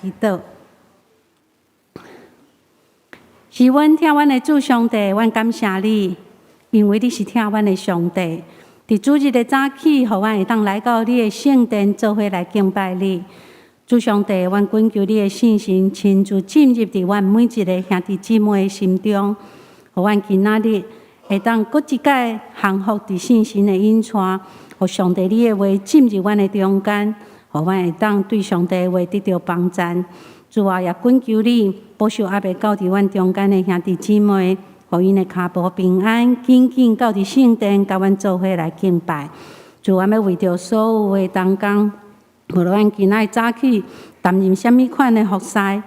祈禱。是阮疼阮的主上帝，阮感謝你，因為你是疼阮的上帝。佇主日的早起，予阮會當來到你的聖殿，做伙來敬拜你。主上帝，阮懇求你的聖神親自進入佇阮每一个兄弟姊妹的心中，予阮今仔日會當閣一擺降服佇聖神的引帶，予上帝你的話進入阮的中間，予阮會當對上帝的話得著幫贊。主啊，也懇求你保守猶未到佇阮中間的兄弟姊妹，予𪜶的跤步平安，緊緊到佇聖殿，佮阮做伙來敬拜。主，阮欲為著所有的同工，無論阮今仔日早起擔任啥物款的服侍，攏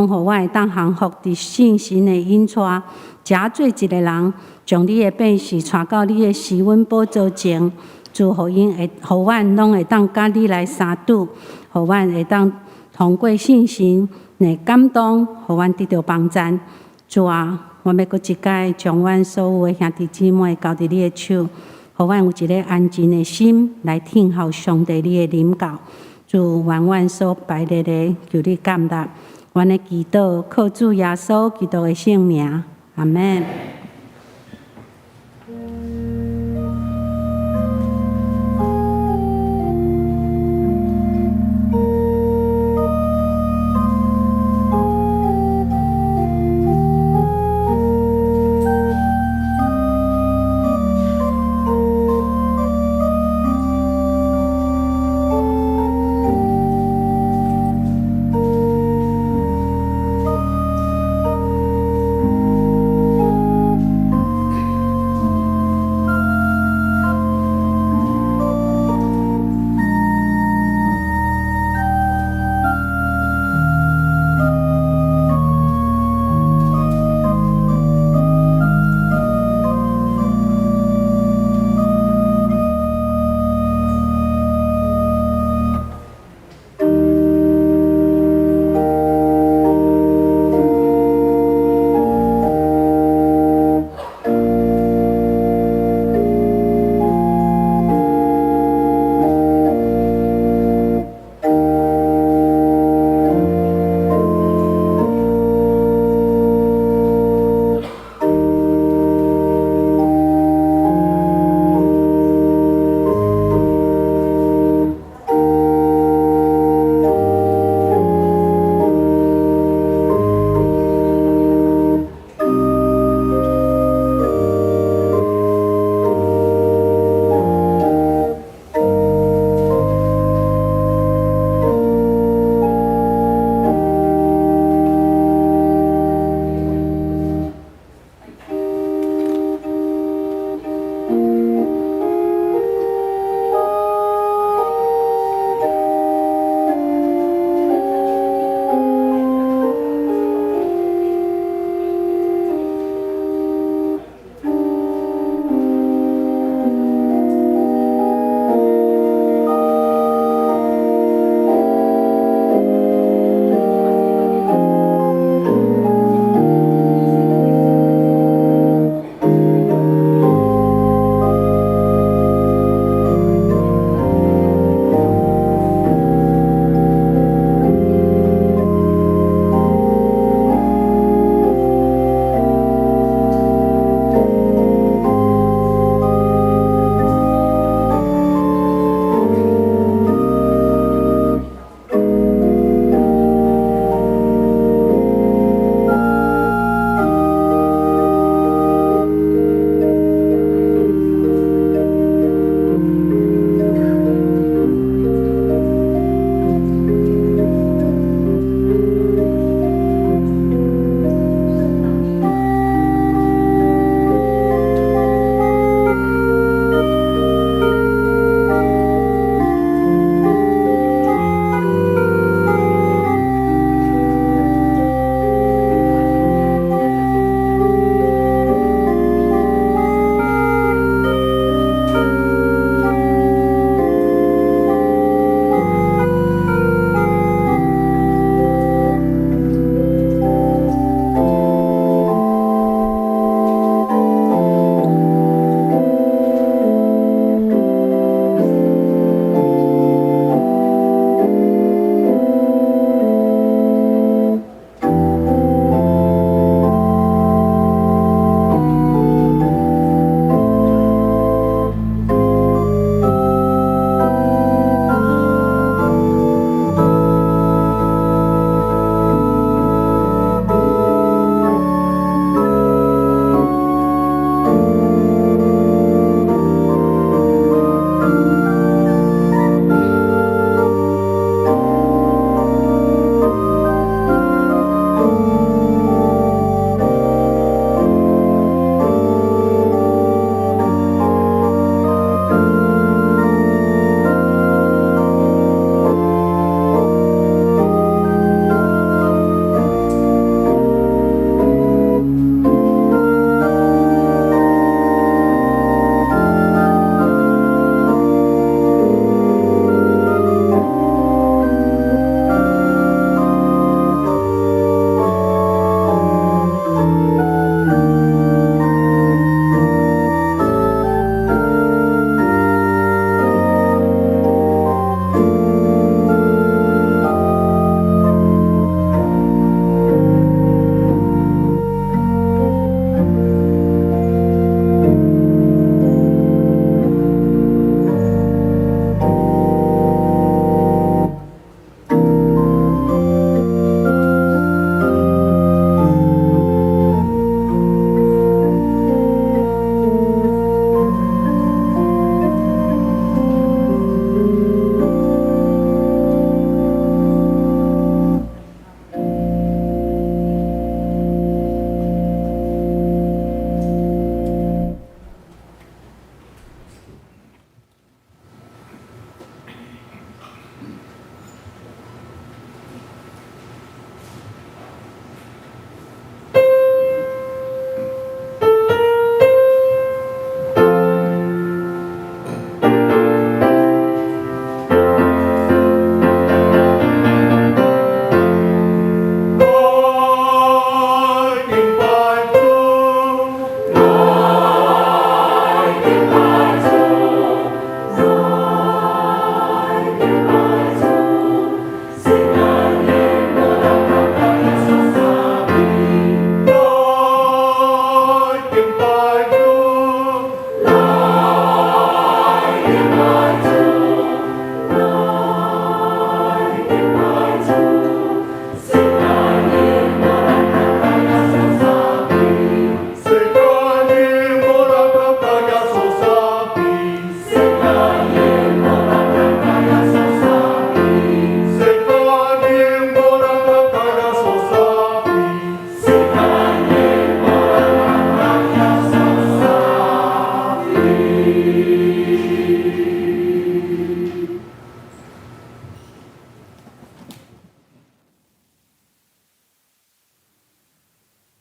予阮會當降服佇聖神的引帶，成做一个人，將你的百姓帶到你的施恩寶座前。主，予𪜶會，予阮攏會當佮你來相拄，予阮會當通過聖神的感動，予阮得著幫贊。主啊，阮欲閣一擺將阮所有的兄弟姊妹交佇你的手，予阮有一个安靜的心來聽候上帝你的臨到。主，願阮所拜的的，求你接納。阮的祈禱，靠主耶穌基督的聖名，阿們。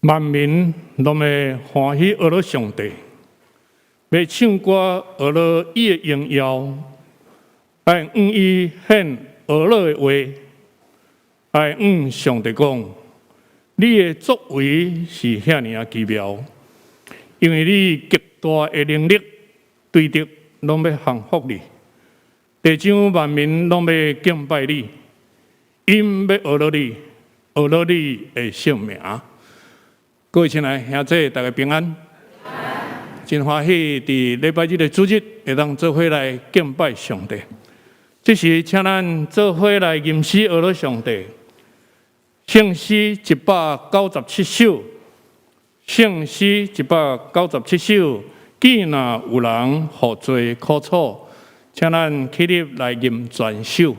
萬民攏會歡喜學了上帝，欲唱歌學了伊的榮耀，愛向伊獻呵咾的話，愛向上帝講，你的作為是遐爾仔奇妙，因為你極大的能力對敵攏欲降服你，地上萬民攏欲敬拜你，𪜶欲呵咾你，呵咾你的聖名。各位親愛兄姊，大家平安。真歡喜佇禮拜日的主日會當做伙來敬拜上帝。這時，請咱做伙來吟詩呵咾上帝。聖詩197首，聖詩197首，既若有人予罪苦楚，請咱起立來吟全首。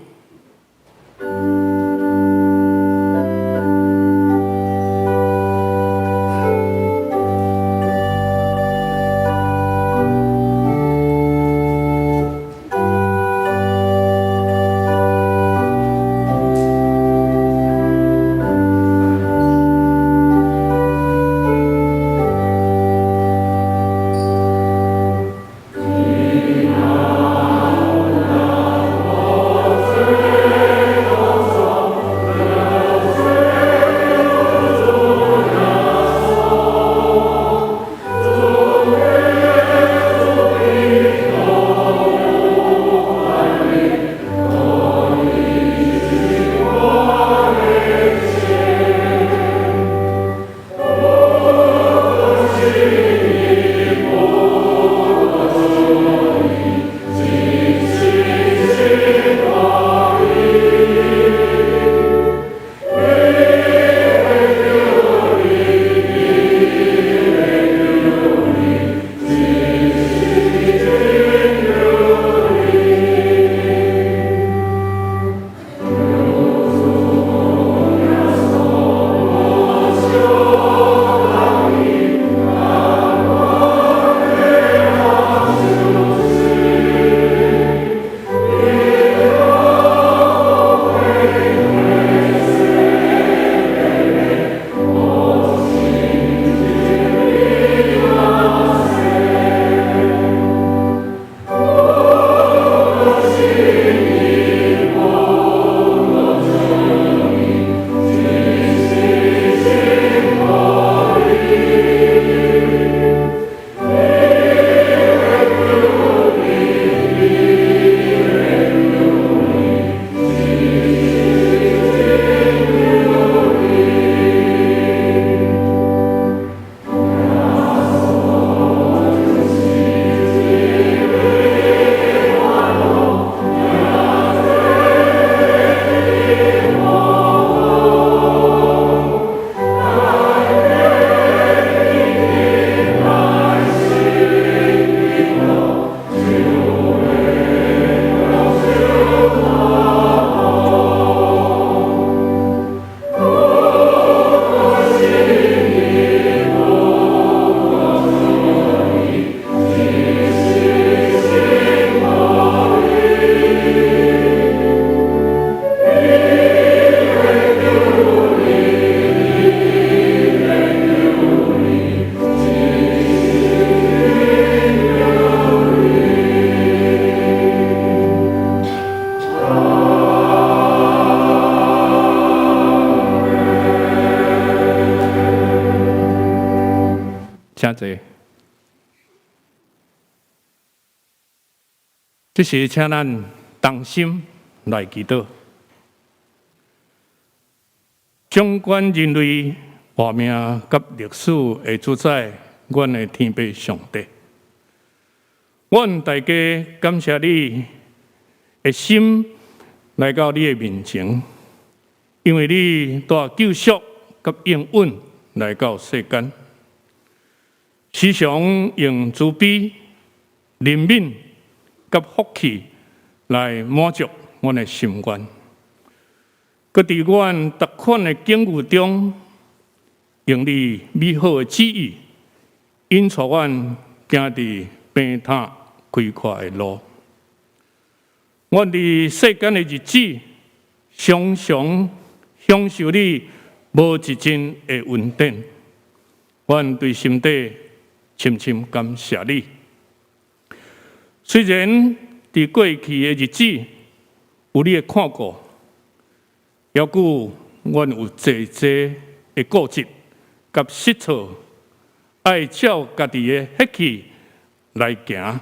請坐。這時，請咱同心來祈禱。掌管人類活命佮歷史的主宰，阮的天父上帝，阮大家感謝你的心來到你的面前，因為你帶救贖佮應允來到世間，時常用慈悲、憐憫佮福氣來滿足阮的心願。閣佇阮逐款的境遇中，用你美好的旨意，引帶阮行佇平坦開闊的路。阮佇世間的日子，常常享受你無盡的恩典。阮對心底深深感謝你。雖然佇過去的日子有你的看顧，猶閣阮有濟濟的固執佮失措，愛照家己的血氣來行。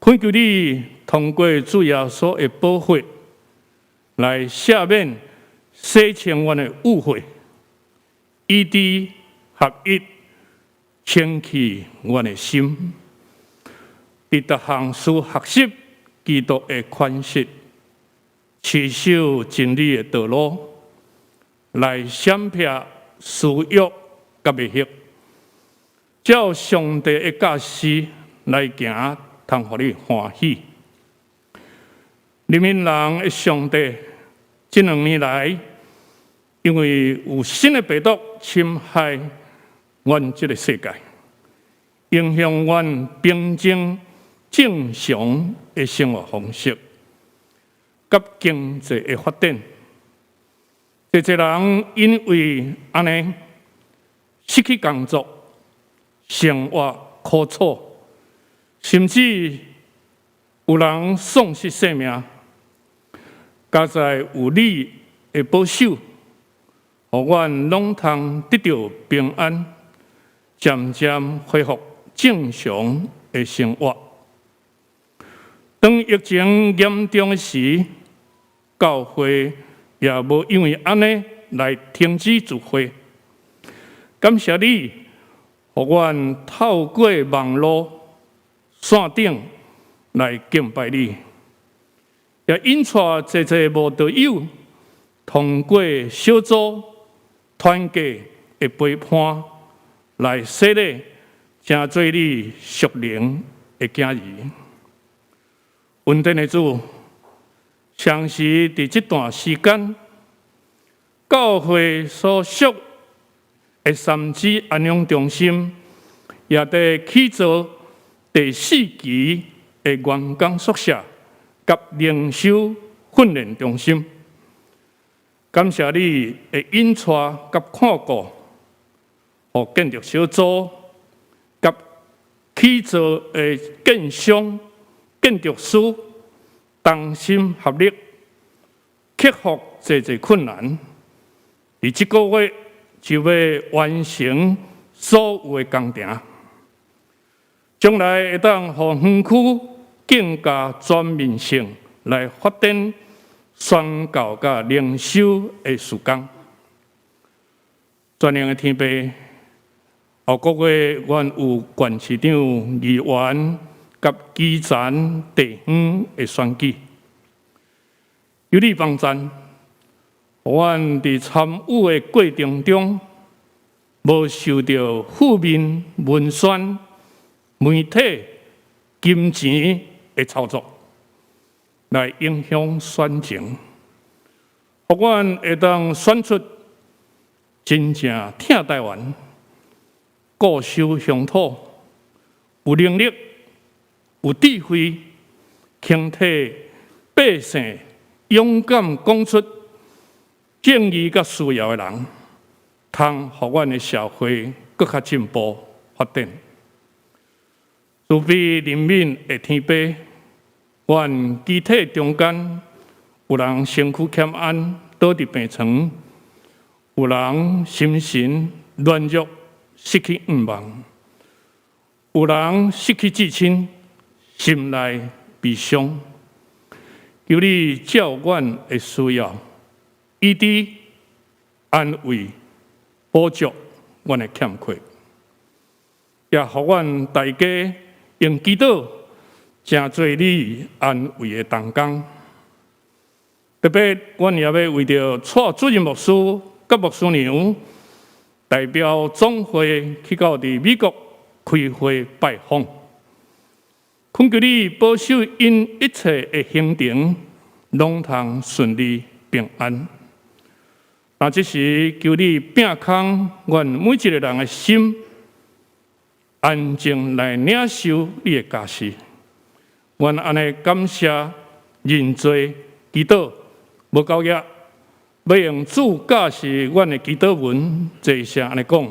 懇求你通過主耶穌的寶血來赦免、洗清阮的污穢，醫治合一，清去阮的心。佇逐項事學習基督的款式，持守真理的道路，來閃避私欲佮迷惑，照上帝的教示來行，通予你歡喜。憐憫人的上帝，這2年來，因為有新的病毒侵害阮這個世界，影響阮平靜正常的生活方式，佮經濟的發展。濟濟人因為按呢失去工作，生活苦楚，甚至有人喪失性命。佳哉有你的保守，予阮攏通得著平安，漸漸恢復正常的生活。當疫情嚴重的時，教會也無因為按呢來停止聚會。感謝你，予阮透過網路線頂來敬拜你，也引帶濟濟慕道友通過小組團契的陪伴來洗禮，成做你屬靈的囝兒。恩典的主，相時佇這段時間，教會所屬的三芝安養中心，也佇起造第四期的員工宿舍佮靈修訓練中心。感謝你的引帶佮看顧，予建築小組佮起造的建商、建築師同心合力，克服濟濟困難。佇這個月就欲完成所有的工程，將來會當予園區更加全面性來發展宣教佮靈修的事工。全能的天父，後個月阮有縣市長議員佮基層地方的選舉，求你幫贊，予阮佇參與的過程中，無受著負面文宣、媒體、金錢的操作，來影響選情，予阮會當選出真正疼台灣、固守鄉土、有能力、有智慧、傾聽百姓、勇敢講出正義佮需要的人，通予阮的社會閣較進步發展。慈悲憐憫的天父，阮肢體中間有人身軀欠安，倒佇病床；有人心神軟弱，失去願望；有人失去至親，心內悲傷。求你照阮的需要，醫治、安慰、補足阮的欠缺，也予阮大家用祈禱成做你安慰的同工。特別，阮也欲為著蔡主任牧師佮牧師娘代表總會去到佇美國開會拜訪，懇求你保守𪜶一切的行程，攏通順利平安。那這時求你摒空阮每一個人的心，安靜來領受你的教示。阮按呢感謝認罪祈禱，無夠額，欲用主教示阮的祈禱文，齊聲按呢講。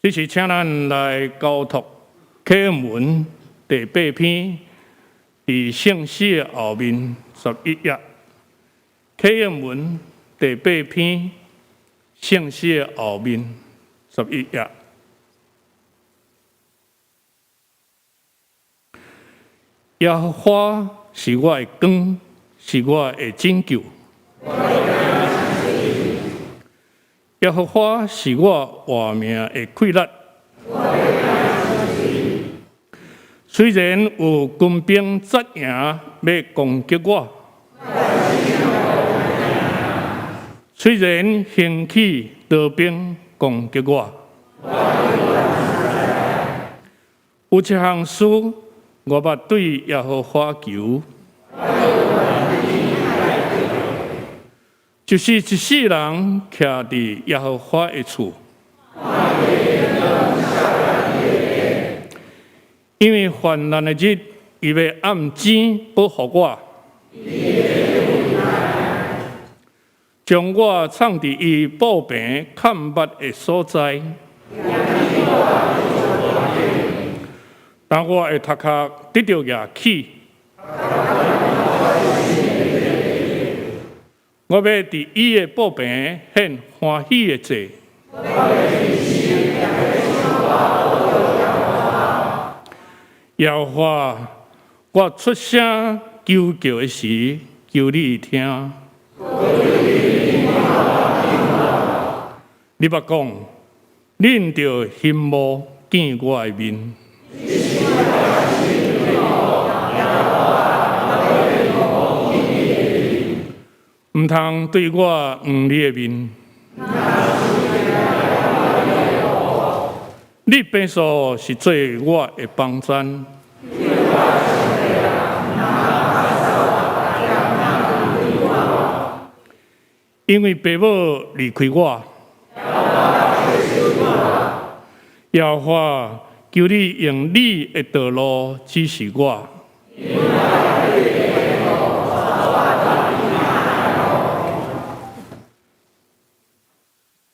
這時請咱來交託啟應文第八篇，佇聖詩的後面11頁。啟應文第八篇，聖詩的後面11頁。耶和華是我的光，是我的拯救。耶和華是我活命的氣力。雖然有軍兵紮營欲攻擊我，雖然興起刀兵攻擊我，有一項事我捌對耶和華求，就是一世人徛佇耶和華的厝，因為患難的日，伊欲按錢保護我，將我藏佇伊布棚崁密的所在。當我的頭殼得著額起，我欲佇伊的布棚獻歡喜的祭。耶和華，我出聲求叫的時，求你聽。你捌講，恁著欣慕見我的面。毋通對我黃你的面。你變數是做我的幫贊。因為爸母離開我，耶和華，求你用你的道路指示我。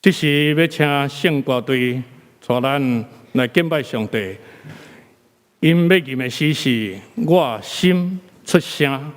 這時欲請聖歌隊帶咱來敬拜上帝。𪜶欲吟的詩是我心出聲。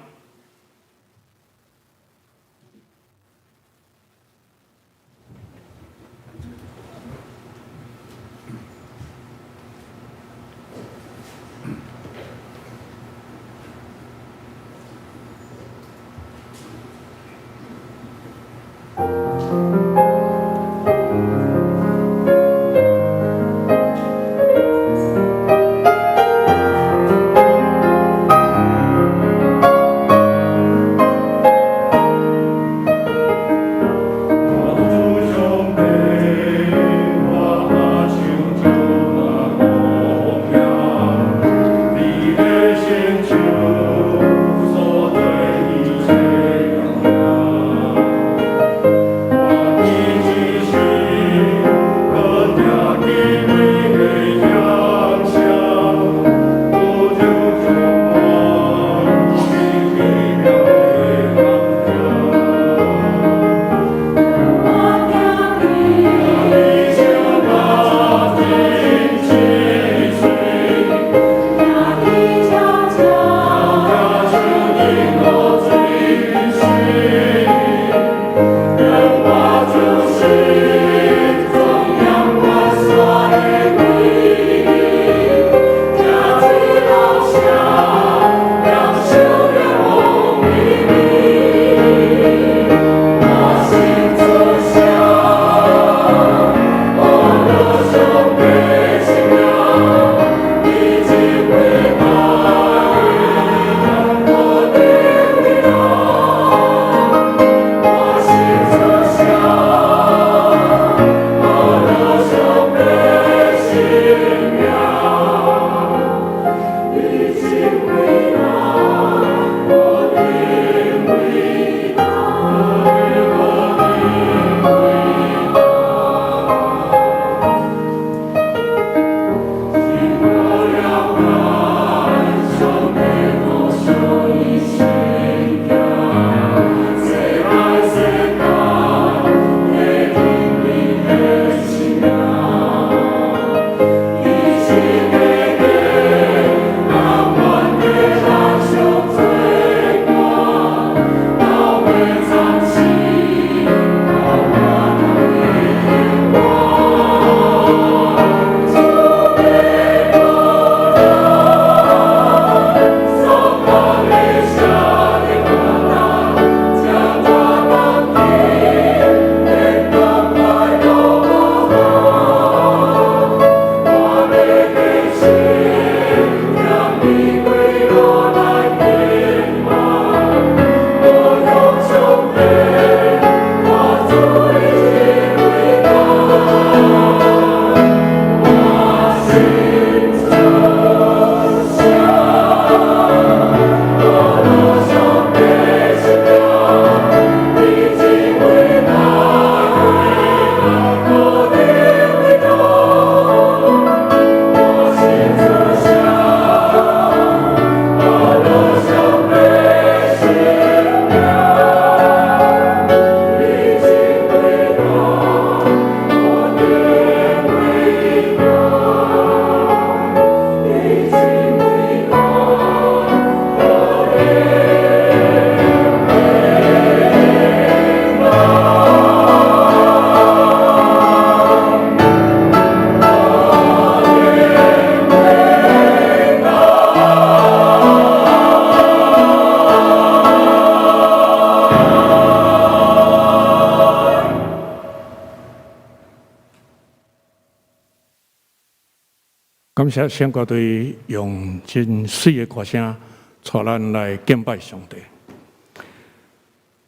感謝聖歌隊用真媠的歌聲，帶咱來敬拜上帝。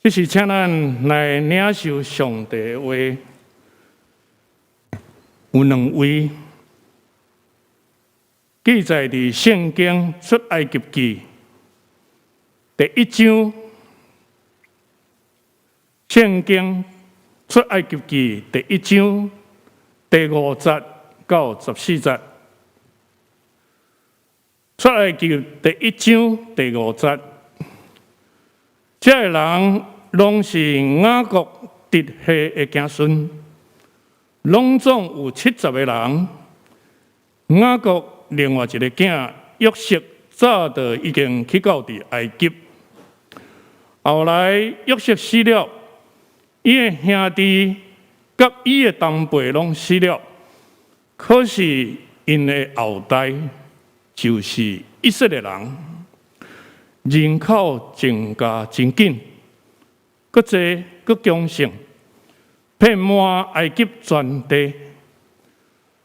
這是請咱來領受上帝的話，有兩位記載佇聖經出埃及記第一章，聖經出埃及記第一章第五節到十四節。出埃及第一章第五節，這个人攏是雅各直系的子孫，攏總有七十個人。雅各另外一个囝約瑟早就已經去到佇埃及。後來約瑟死了，伊的兄弟佮伊的同輩攏死了，可是𪜶的後代，就是以色列人，人口增加真緊，閣濟閣強盛，遍滿埃及全地。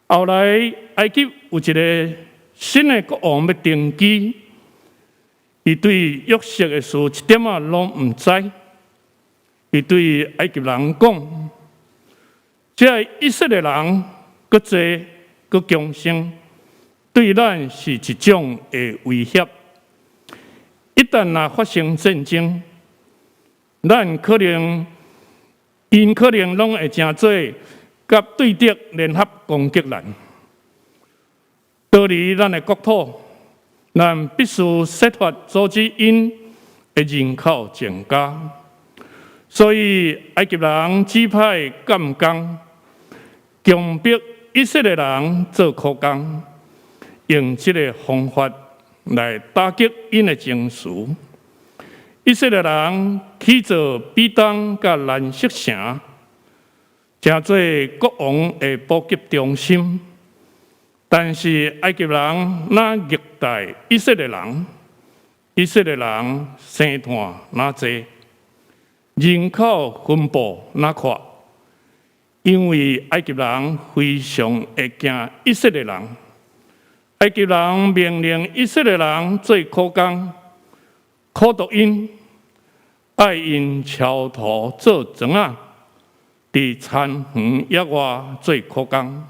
後來埃及有一个新的國王欲登基，伊對約瑟的事一點仔攏毋知。伊對埃及人講：這个以色列人閣濟閣強盛。對咱是一種的威脅。一旦若發生戰爭，咱可能，𪜶可能攏會成做佮對敵聯合攻擊咱，逃離咱的國土。咱必須設法阻止𪜶的人口增加。所以埃及人指派監工，強迫以色列人做苦工。用這个方法來打擊𪜶的情緒。以色列人起造比東佮蘭色城，成做國王的補給中心。但是埃及人若虐待以色列人，以色列人生湠若濟，人口分布若闊，因為埃及人非常會驚以色列人。埃及人命令以色列人做苦工，苦毒𪜶，愛𪜶敲土做磚仔，佇田園野外做苦工，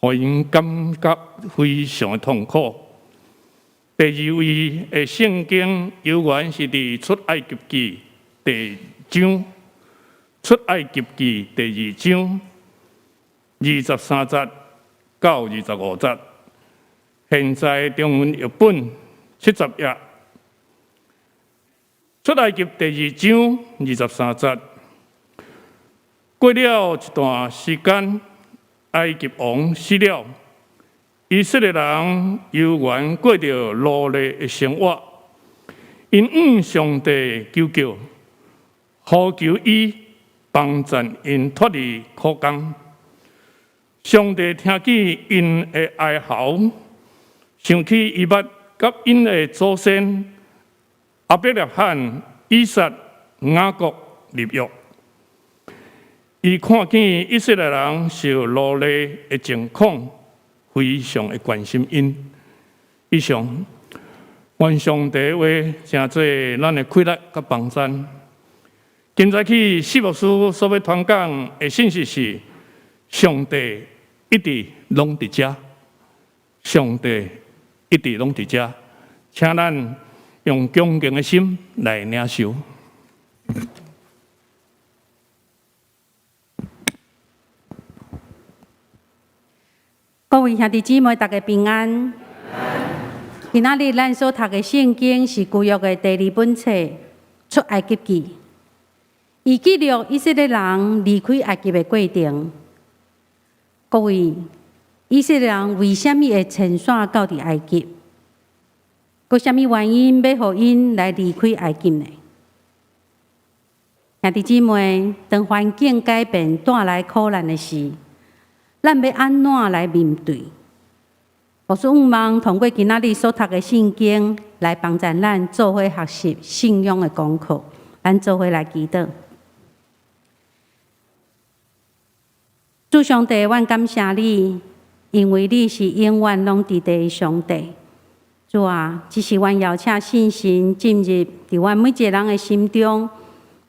予𪜶感覺非常的痛苦。第二位的聖經猶原是佇出埃及記第二章，出埃及記第二章二十三節到二十五節。現在中文譯本七十頁，出埃及第二章二十三節。過了一段時間，埃及王死了，以色列人猶原過著奴隸的生活。𪜶向上帝求救，呼求伊幫贊𪜶脫離苦工。上帝聽見𪜶的哀嚎。想起伊捌佮𪜶的祖先亞伯拉罕、以撒、雅各立約，伊看見以色列人受奴隸的情況，非常的關心𪜶。以上，願上帝話成做咱的氣力佮幫贊。今早起四牧師所欲傳講的信息是：上帝一直攏佇遮，上帝一直攏佇遮，請咱用恭敬的心來領受。各位兄弟姊妹，大家平安。今仔日咱所讀的聖經是舊約的第二本冊《出埃及記》，伊記錄以色列人離開埃及的過程。各位，以色列人為啥物會遷徙到佇埃及？閣啥物原因欲予𪜶來離開埃及呢？兄弟姊妹，當環境改變帶來苦難的時，咱欲按怎來面對？牧師向望通過今仔日所讀的聖經來幫助咱做伙學習信仰的功課。咱做伙來祈禱。主上帝，阮感謝你，因為你是永遠攏佇地的上帝。主啊，這時阮邀請聖神進入佇阮每一个人的心中，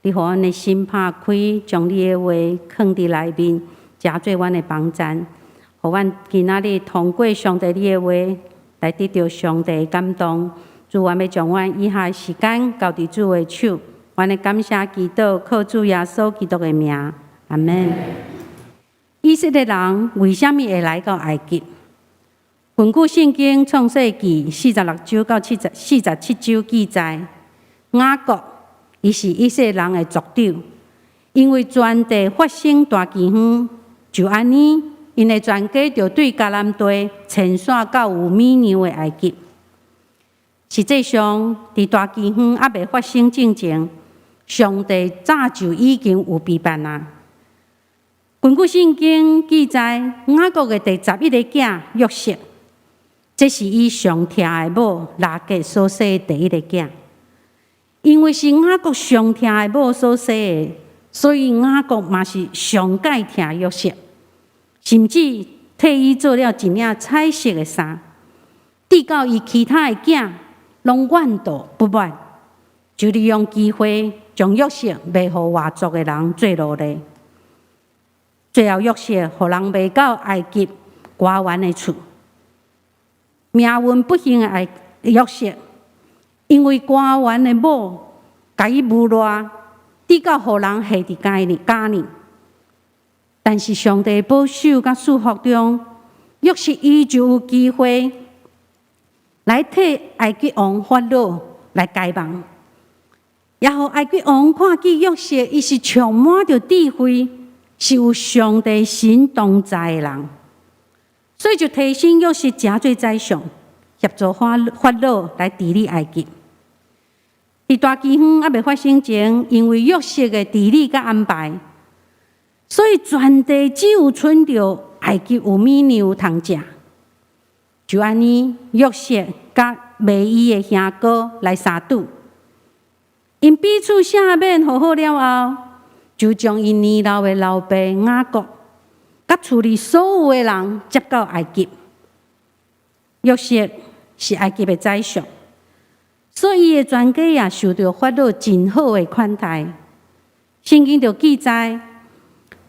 你予阮的心拍開，將你的話囥佇內面，成做阮的幫贊，予阮今仔日通過上帝你的話來得著上帝的感動。主，阮欲將阮以下的時間交佇主的手，阮的感謝祈禱靠主耶穌基督的名，阿們。以色列人為啥物會來到埃及？根據聖經創世記46章到47章記載，雅各伊是以色列人的族長，因為全地發生大饑荒，就按呢，𪜶的全家就對迦南地遷徙到有米糧的埃及。實際上，佇大饑荒猶未發生之前，上帝早就已經有備辦啊。根據聖經記載，雅各的第11個囝約瑟，這是伊上疼的某拉結所生的第一个囝。因為是雅各上疼的某所生的，所以雅各嘛是上蓋疼約瑟，甚至替伊做了一領彩色的衫，直到伊其他的囝攏怨妒不滿，就利用機會將約瑟賣予外族的人做奴隸。最後約瑟予人賣到埃及官員的厝，命運不幸的埃約瑟，因為官員的某共伊侮辱，直到予人下佇監裡監裡。但是上帝保守佮祝福中，約瑟伊就有機會來替埃及王法老來解夢，也予埃及王看見約瑟，伊是充滿著智慧，是有上帝神同在的人，所以就提升約瑟成做宰相，協助法法老來治理埃及。佇大饑荒猶未發生前，因為約瑟的治理佮安排，所以全地只有賰著埃及有米糧通食。就按呢，約瑟佮賣伊的兄哥來相拄，𪜶彼此赦免和好了後，就將𪜶年老的老爸雅各，佮厝裡所有的人接到埃及。約瑟是埃及的宰相，所以伊的全家也受著法老真好的款待。聖經就記載，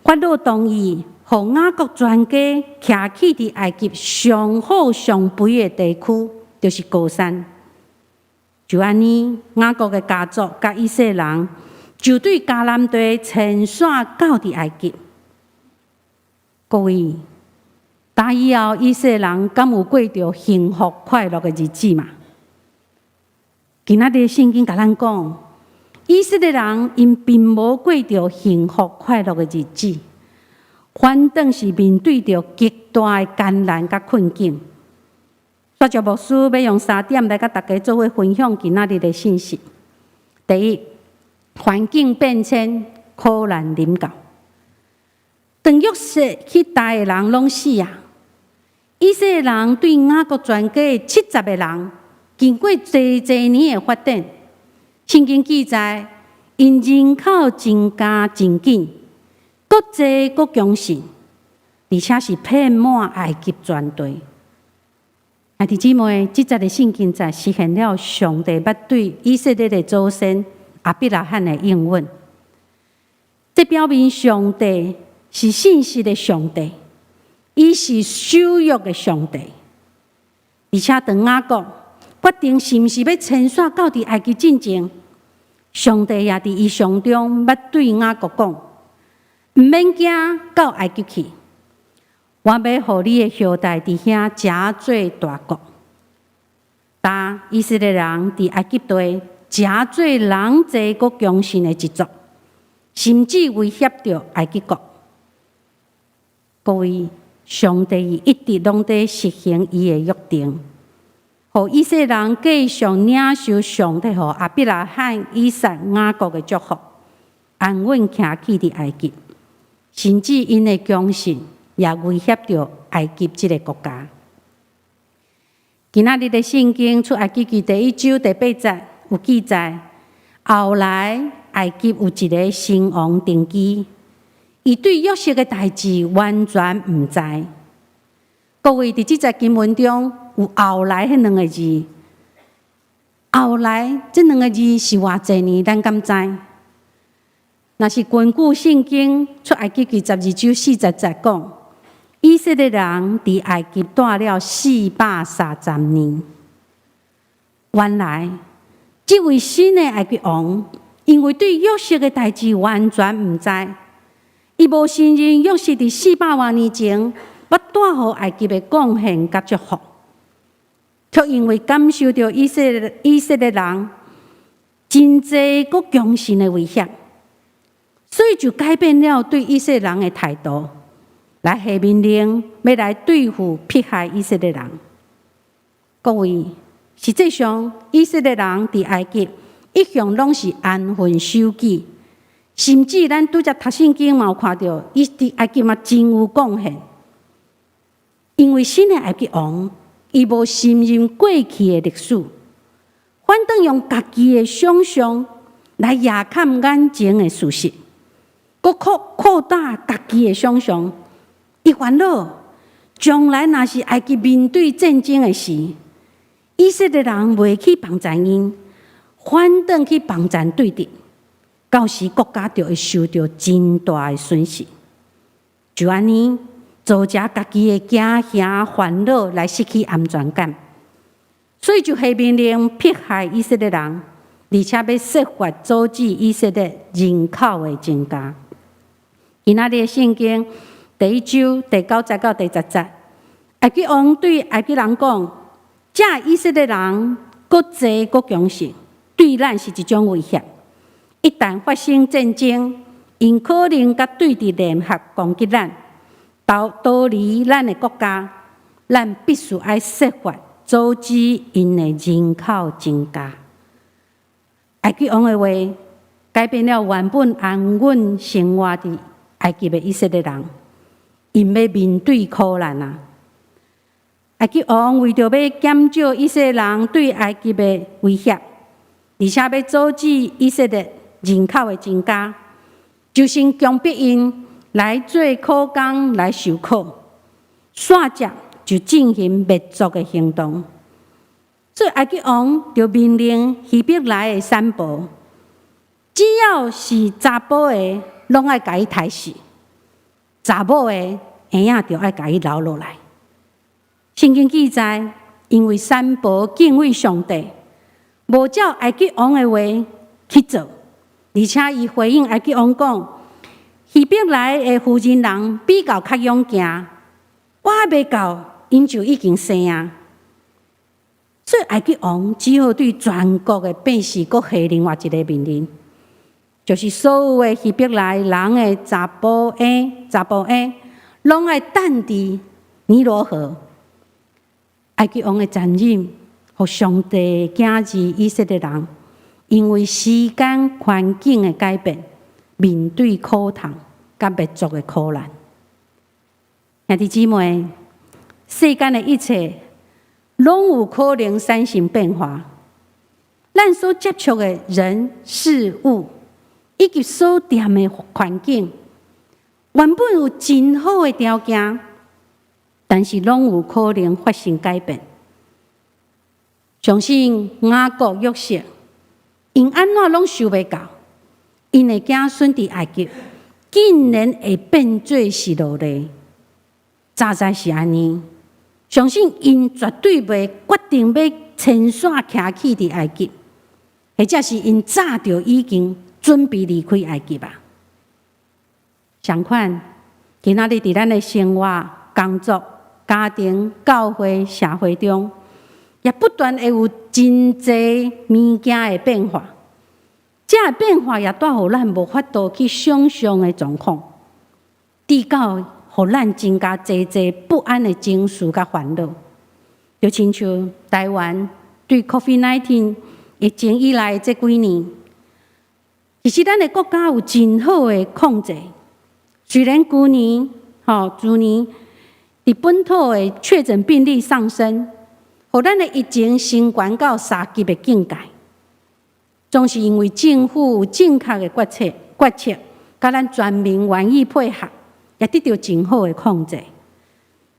法老同意，予雅各全家徛去佇埃及上好上肥的地區，就是歌珊。就按呢，雅各的家族佮以色列人就對迦南地遷徙到佇埃及。各位，打以後以色列人敢有過著幸福快樂的日子嗎？今仔日聖經共咱講，以色列人𪜶並無過著幸福快樂的日子，反轉是面對著極大的艱難佮困境。煞著牧師欲用三點來佮大家做伙分享今仔日的信息。第一，環境變遷，苦難臨到。當約瑟彼代的人攏死啊，以色列人對雅各全家70個人，經過濟濟年的發展，聖經記載，𪜶人口增加真緊，閣濟閣強盛，而且是遍滿埃及全地。兄弟姊妹，這節的聖經在實現了上帝捌對以色列的祖先亞伯拉罕的應允。這表明上帝是信實的上帝，伊是守約的上帝。而且當雅各決定是毋是欲遷徙到佇埃及進前，上帝也佇異象中捌對雅各講：毋免驚到埃及去，我欲予你的後代佇遐成做大國。當以色列人佇埃及地成做人濟閣強盛的一族，甚至威脅著埃及國。各位，上帝一直攏佇實行伊的約定，予以色列人繼續領受上帝予亞伯拉罕、以撒、雅各的祝福，安穩徛起佇埃及，甚至𪜶的強盛也威脅著埃及這个國家。今仔日的聖經出埃及記第一章第八節有記載，後來埃及有一个新王登基，伊對約瑟的代誌完全毋知。各位，佇這節經文中有後來彼兩个字，後來這兩个字是偌濟年，咱敢知？若是根據聖經出埃及記12章40節講，以色列人佇埃及蹛了430年。原來，這位新的埃及王，因為對約瑟的代誌完全毋知，伊無承認約瑟佇四百外年前捌帶予埃及的貢獻佮祝福，卻因為感受著以色列人真濟閣強盛的威脅，所以就改變了對以色列人的態度，來下命令欲來對付迫害以色列人。各位，實際上以色列人佇埃及一向攏是安分守己，甚至咱拄才讀聖經嘛有看著，伊佇埃及嘛真有貢獻。因為新的埃及王，伊無承認過去的歷史，反轉用家己的想象來掩蓋眼前的事實，閣擴大家己的想象。伊煩惱將來若是埃及面對戰爭的時，以色列人袂去幫贊𪜶，反轉去幫贊對敵，到時國家就會受著真大的損失。就按呢，造成家己的驚嚇煩惱來失去安全感，所以就下命令迫害以色列人，而且欲設法阻止以色列人口的增加。今仔日的聖經第一章第九節到第十節，埃及王對埃及人講：這以色列人閣濟閣強盛，對咱是一種威脅。一旦發生戰爭，𪜶可能佮對敵聯合攻擊咱，逃離咱的國家。咱必須愛設法阻止𪜶的人口增加。埃及王的話改變了原本安穩生活佇埃及的以色列人，𪜶欲面對苦難啊！埃及王為著欲減少以色列人對埃及的威脅，而且欲阻止以色列人口的增加，就先強迫𪜶來做苦工來受苦，煞接就進行滅族的行動。所以埃及王就命令希伯來的產婆，只要是查埔的，攏愛共伊刣死；查某的，嬰仔就愛共伊留落來。聖經記載，因為產婆敬畏上帝，無照埃及王的話去做，而且伊回應埃及王講：希伯來的婦人人比猴較勇健，我猶未到，𪜶就已經生啊。所以埃及王只好對全國的百姓閣下另外一个命令，就是所有的希伯來人的查埔嬰、查埔嬰，攏愛擲佇尼羅河。埃及王的殘忍，予上帝的囝兒以色列人，因為時間環境的改變，面對苦痛佮滅族的苦難。兄弟姊妹，世間的一切攏有可能產生變化。咱所接觸的人事物，以及所踮的環境，原本有真好的條件，但是攏有可能發生改變。相信雅各約瑟，𪜶按怎攏想袂到，𪜶的子孫佇埃及竟然會變做是奴隸。早知是按呢，相信𪜶絕對袂決定欲遷徙徛起佇埃及，或者是𪜶早就已經準備離開埃及啊。相款，今仔日佇咱的生活、工作、家庭、教會、社會中，也不斷會有真濟物件的變化。這个變化也帶予咱無法度去想象的狀況，直到予咱增加濟濟不安的情緒佮煩惱。就親像台灣對 COVID-19 疫情以來這幾年，其實咱的國家有真好的控制。雖然舊年、吼，去年佇本土的確診病例上升，予咱的疫情升懸到三級的警戒，總是因為政府有正確的決策，佮咱全民願意配合，也得著真好的控制。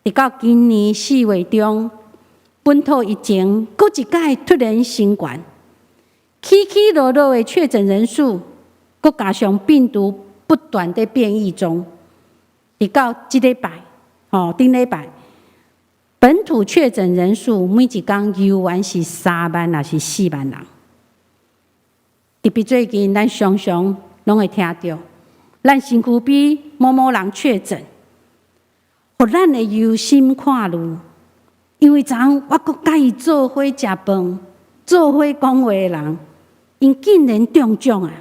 直到今年4月中，本土疫情閣一擺突然升懸，起起落落的確診人數，閣加上病毒不斷的變異中，直到這禮拜，吼，頂禮拜，本土確診人數每一工猶原是3萬，抑是4萬人。特別最近，咱常常攏會聽著，咱身軀邊某某人確診，予咱會憂心看慮，因為昨昏我閣佮伊做伙食飯、做伙講話的人，𪜶竟然中獎啊！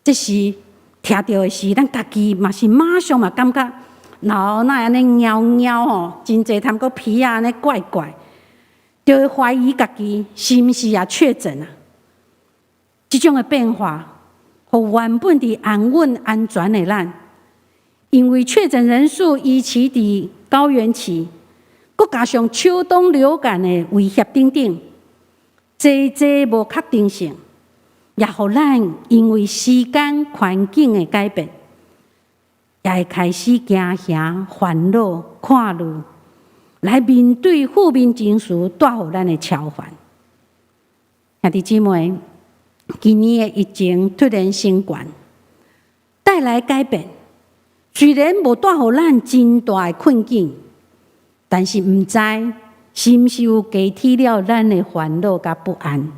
這時聽著的時，咱家己嘛是馬上嘛感覺腦哪會按呢撓撓吼，真濟痰閣鼻仔按呢怪怪，就會懷疑家己是毋是也確診啊？這種的變化，予原本佇安穩安全的咱，因為確診人數維持佇高原期，閣加上秋冬流感的威脅等等，濟濟無確定性，也予咱因為時間環境的改變，也會開始驚嚇、煩惱、看慮，來面對負面情緒帶予咱的超煩。兄弟姊妹，今年的疫情突然升懸，帶來改變，雖然無帶予咱真大的困境，但是毋知是毋是有加添了咱的煩惱佮不安，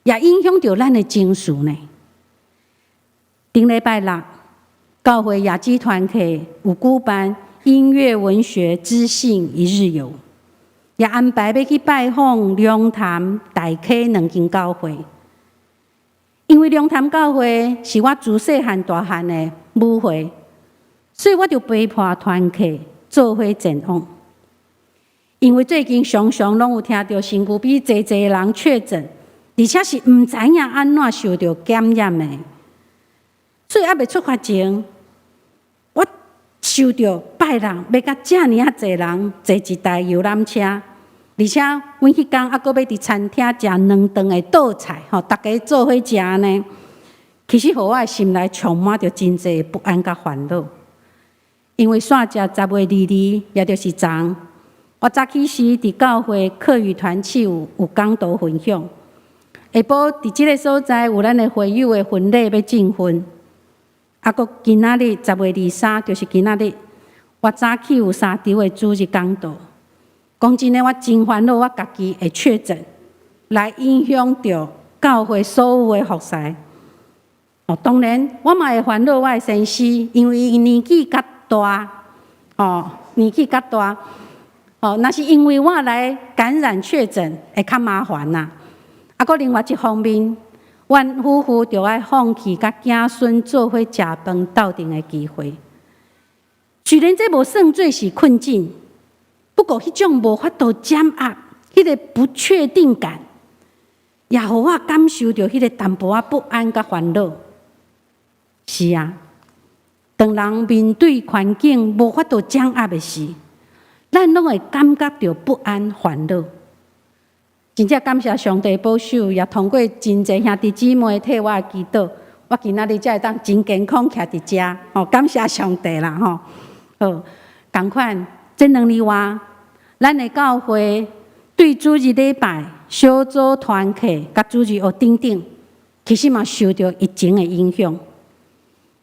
也影響著咱的情緒呢。頂禮拜六，教會雅基團契有舉辦音樂文學知性一日遊，也安排欲去拜訪龍潭、大溪兩間教會。因為龍潭教會是我自細漢大漢的母會，所以我就陪伴團契做伙前往。因為最近常常攏有聽著身軀邊濟濟人確診，而且是毋知影按怎受著感染的，所以猶未出發前，我想著拜六欲佮遮爾仔濟人坐一台遊覽車，而且阮彼工猶閣欲佇餐廳食兩頓的桌菜，吼，逐家做伙食呢。其實予我的心內充滿著真濟不安佮煩惱，因為煞食10月22，也就是昨，我早起時佇教會課餘團契有講道分享，下晡佇這个所在有咱的會友的婚禮欲證婚，啊，閣今仔日10月23，就是今仔日，我早起有三場的主日講道。講真的，我真煩惱，我家己會確診，來影響著教會所有的服侍。哦，當然我嘛會煩惱我的先生，因為伊年紀較大，哦，年紀較大，哦，若是因為我來感染確診，會較麻煩啦。啊，閣另外一方面，阮夫婦就愛放棄佮囝孫做伙食飯鬥陣的機會。雖然這無算做是困境，不過彼種無法度掌握，彼個不確定感，也予我感受著彼個淡薄仔不安佮煩惱。是啊，當人面對環境無法度掌握的時，咱攏會感覺著不安、煩惱。真正感謝上帝保守，也通過真濟兄弟姊妹替我的祈禱，我今仔日才會當真健康徛佇遮。吼，感謝上帝啦！吼，好，仝款，這2年外，咱的教會對主日禮拜、小組團契、佮主日學等等，其實嘛受著疫情的影響。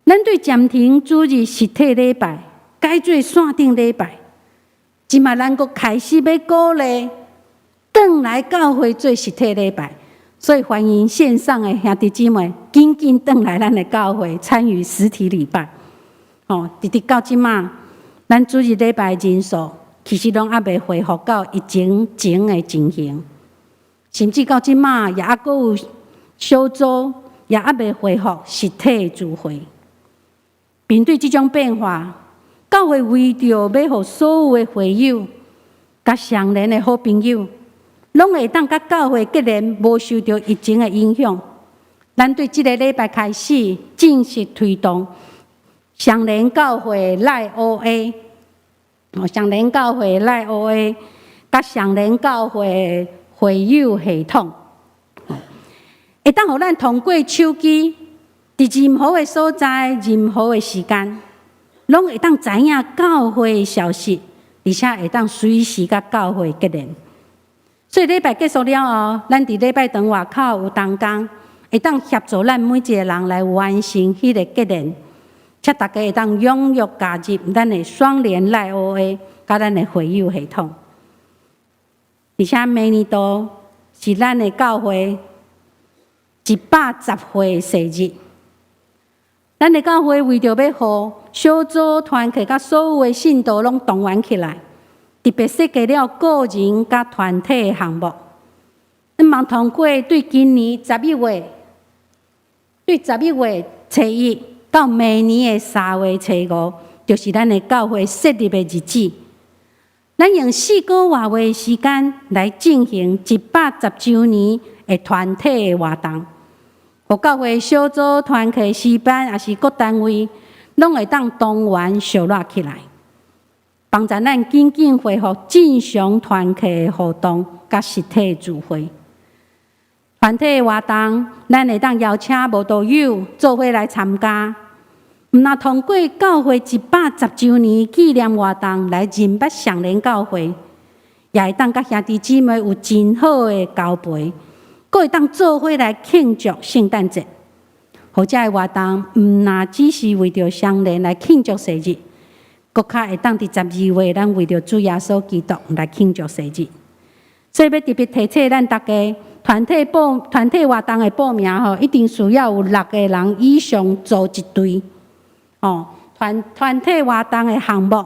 咱對暫停主日實體禮拜，改做線頂禮拜，這馬咱閣開始欲鼓勵轉來教會做實體禮拜，所以歡迎線上的兄弟姊妹，緊緊轉來咱的教會參與實體禮拜。哦，直直到這馬，咱主日禮拜人數其實攏猶未恢復到疫情前的情形，甚至到這馬也猶閣有小組也猶未恢復實體的聚會。面對這種變化，教會為著欲予所有的會友、佮相連的好朋友，攏會當佮教會結連，無受著疫情的影響。咱對這个禮拜開始正式推動相連教會 LINE OA，哦，相連教會 LINE OA，佮相連教會會友系統，會當予咱通過手機，佇任何的所在、任何的時間，攏會當知影教會的消息，而且會當隨時佮教會結連。所以禮拜結束了後，咱佇禮拜堂外口有同工，會當協助咱每一个人來完成彼个結連，請大家會當踴躍加入咱的雙聯 LINE OA佮咱的會友系統。而且明年度是咱的教會110歲生日，咱的教會為著欲予小組團契佮所有的信徒攏動員起來，特別設計了個人佮團體的項目。希望通過對今年十一月，對十一月初一到明年的3月初五，就是咱的教會設立的日子。咱用4個外月的時間來進行110週年的團體的活動，予教會小組團契、詩班，抑是各單位，攏會當動員相熱起來，幫助咱緊緊恢復正常團契的活動佮實體聚會。團體的活動，咱會當邀請慕道友做伙來參加。毋但通過教會110週年紀念活動來認捌雙連教會，也會當佮兄弟姊妹有真好的交陪，閣會當做伙來慶祝聖誕節。予這个活動，毋但只是為著雙連來慶祝生日，閣較會當佇12月，咱為著主耶穌基督來慶祝生日。所以欲特別提醒咱大家，團體活動的報名吼，一定需要有六個人以上組一隊。哦，團體活動的項目，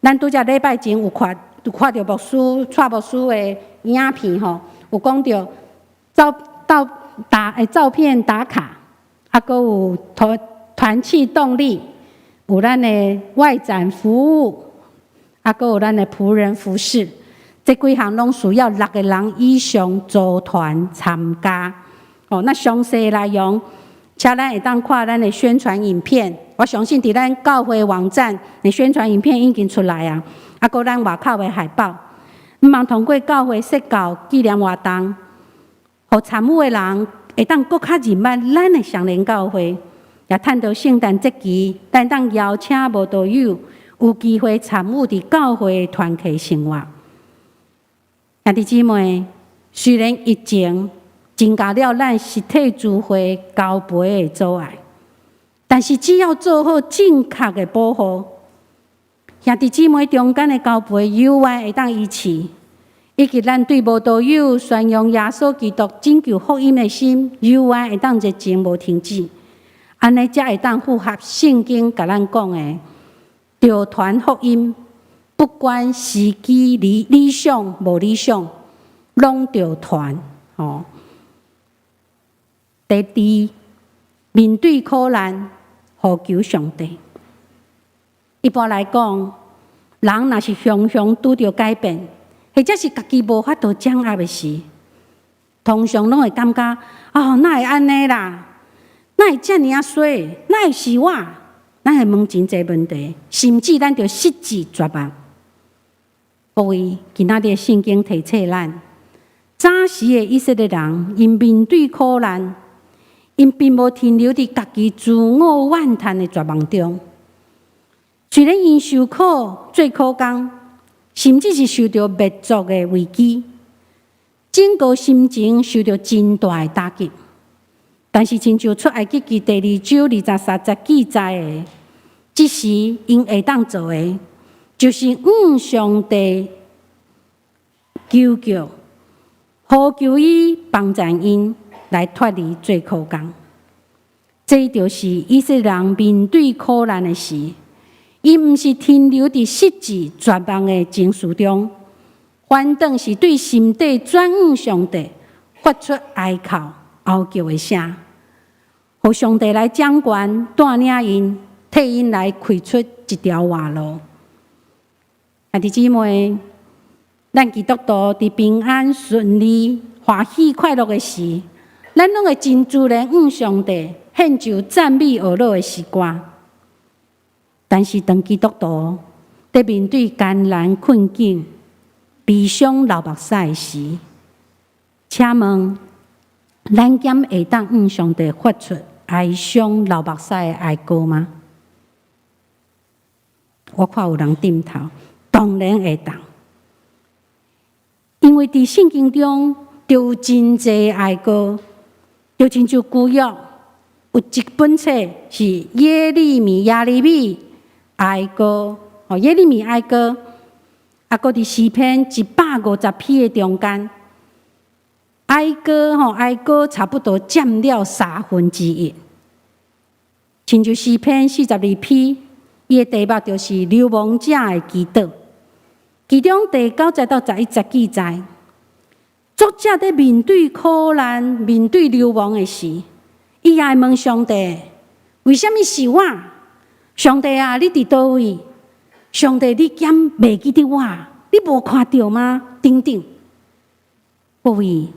咱拄才禮拜前有看著牧師蔡牧師的影片吼，有講著照到打的照片打卡，啊，閣有團契動力，有咱的外展服務，啊，閣有咱的僕人服侍，這幾項攏需要六個人以上組團參加。哦，那詳細內容，請咱會當看咱的宣傳影片。我相信佇咱教會網站的宣傳影片已經出來啊，啊，閣咱外口的海報。希望通過教會設教紀念活動，予參與的人會當閣較認捌咱的雙連教會，也趁著聖誕節期，咱會當邀請慕道友有機會參與佇教會團契生活。兄弟姊妹，雖然疫情增加了咱實體聚會交陪的阻礙，但是只要做好正確的保護，兄弟姊妹中間的交陪猶原會當維持，以及咱對慕道友宣揚耶穌基督拯救福音的心，猶原會當熱情無停止。按呢才會當符合聖經共咱講的，著傳福音，不管時機理想無理想，攏著傳。哦。第二，面對苦難，呼求上帝。一般來講，人若是常常拄著改變，或者是家己無法度掌握的時，通常攏會感覺：哦，哪會按呢啦？哪會遮爾仔衰？哪會是我？咱會問真濟問題，甚至咱就失志絕望。各位，今仔日聖經提醒咱，早時的以色列人，𪜶面對苦難，𪜶並無停留佇家己自我怨嘆的絕望中。雖然𪜶受苦做苦工，甚至是受著滅族的危機，整個心情受著真大的打擊。但是，親像出埃及記第二章23節記載的，這時𪜶會當做的，就是向上帝求救，呼求伊幫助𪜶來脫離做苦工。這就是以色列人面對苦難的時，𪜶毋是停留佇失志絕望的情緒中，反轉是對心底轉向上帝，發出哀哭、哀叫的聲，予上帝來掌權，帶領𪜶，替𪜶來開出一條活路。兄弟姊妹，咱基督徒佇平安順利、歡喜快樂的時，咱攏會真自然向上帝獻上讚美呵咾的詩歌。但是，當基督徒佇面對艱難困境、悲傷流目屎的時，請問，咱敢會當向上帝發出哀傷流目屎的哀歌嗎？我看有人點頭，當當然會當，因為佇聖經中就有真濟哀歌，就親像舊約有一本冊是耶利米耶利米哀歌，哦，耶利米哀歌，啊，閣佇詩篇150篇的中間，哀歌吼，哀歌差不多佔了三分之一。親像詩篇42篇，伊的題目就是流亡者的祈禱。其中第九節到十一節記載，作者佇面對苦難、面對流亡的時，伊也會問上帝：為啥物是我？上帝啊，你佇佗位？上帝，你敢袂記得我？你無看著嗎？等等。各位，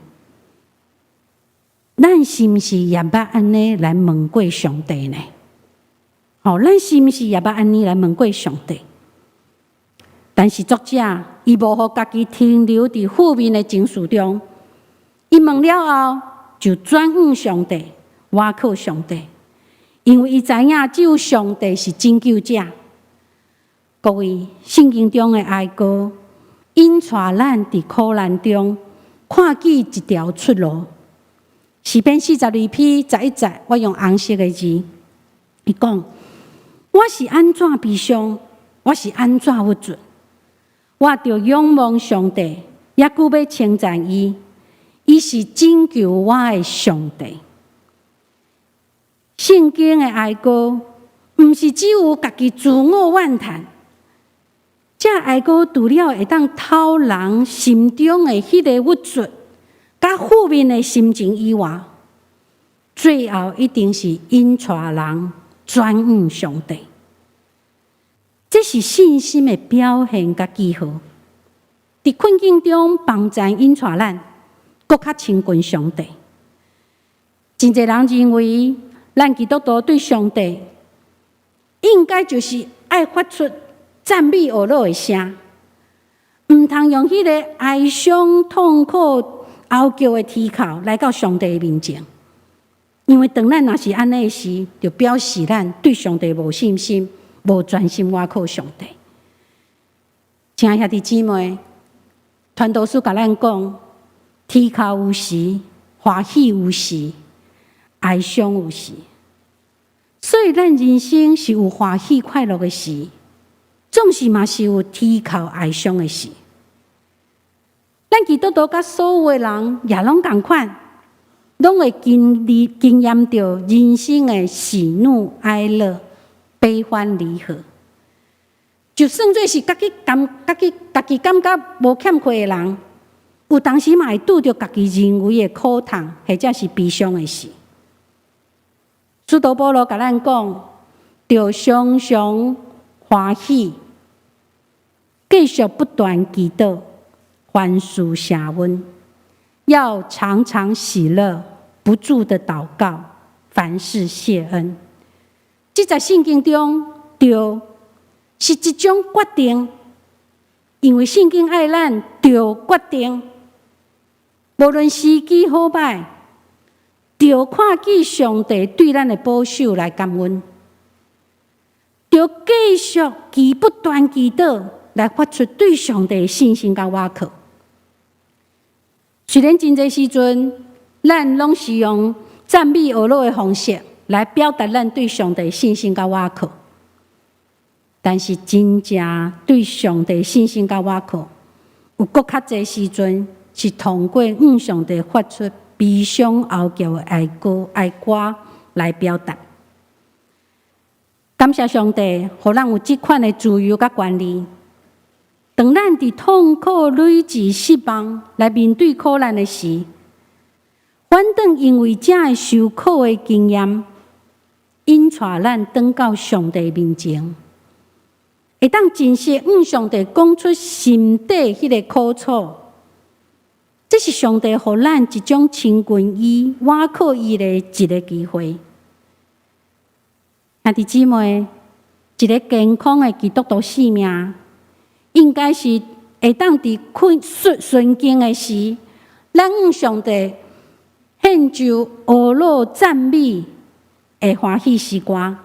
咱是毋是也捌按呢來問過上帝呢？吼，咱是毋是也捌按呢來問過上帝？但是作者伊無予家己停留佇負面的情緒中，伊問了後就轉向上帝，倚靠上帝，因為伊知影只有上帝是拯救者。各位，聖經中的哀歌，引帶咱佇苦難中看見一條出路。詩篇42篇11節，我用紅色的字，伊講：我是按怎悲傷，我是按怎鬱卒，我著仰望上帝，猶閣欲稱讚伊，伊是拯救我的上帝。聖經的哀歌，毋是只有家己自我怨嘆，這哀歌除了會當透人心中的彼個鬱卒、佮負面的心情以外，最後一定是引帶人轉向上帝。這是信心的表現佮記號。佇困境中幫助引帶咱，閣較親近上帝。真濟人認為，咱基督徒對上帝應該就是愛發出讚美呵咾的聲，毋通用彼個哀傷、痛苦、哀叫的啼哭來到上帝的面前。因為當咱若是按呢時，就表示咱對上帝無信心，無專心倚靠上帝。親愛兄弟姊妹，傳道書共咱講：啼哭有時，歡喜有時，哀傷有時。所以，咱人生是有歡喜快樂的時，總是嘛是有啼哭哀傷的時。咱基督徒佮所有的人也攏仝款，攏會經歷經驗著人生的喜怒哀樂、悲歡離合。就算做是家己感覺無欠缺的人，有當時嘛會拄著家己認為的苦痛，或者是悲傷的事。使徒保羅共咱講，著常常歡喜，繼續不斷祈禱，凡事謝恩，要常常喜樂，不住的禱告，凡事謝恩。這在聖經中，著是一種決定，因為聖經愛咱著決定，無論時機好䆀，著看見上帝對咱的保守來感恩，著繼續祈不斷祈禱來發出對上帝的信心佮倚靠。雖然真濟時陣，咱攏是用讚美呵咾的方式來表達咱對上帝信心佮倚靠，但是真正對上帝信心佮倚靠，有閣較濟時陣是通過向上帝發出悲傷哀叫的哀歌、哀歌來表達。感謝上帝，予咱有這款的自由佮權利。當咱佇痛苦、累積、失望來面對苦難的時，反轉因為這个受苦的經驗，引帶咱轉到上帝面前，會當真實向上帝講出心底彼个苦楚。這是上帝予咱一種親近伊、倚靠伊的一个機會。兄弟姊妹，一个健康的基督徒生命，應該是會當佇困順順境的時，咱向上帝獻上呵咾讚美的歡喜詩歌；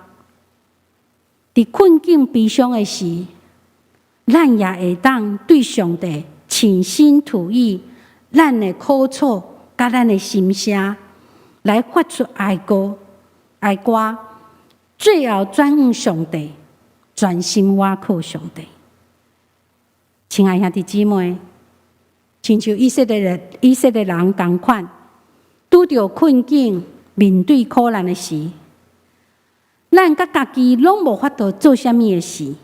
佇困境悲傷的時，咱也會當對上帝傾心吐意，咱的苦楚佮咱的心聲，來發出哀歌、哀歌，最後轉向上帝，專心倚靠上帝。親愛兄弟姊妹，親像以色列人仝款，拄著困境、面對苦難的時，咱佮家己攏無法度做啥物的事，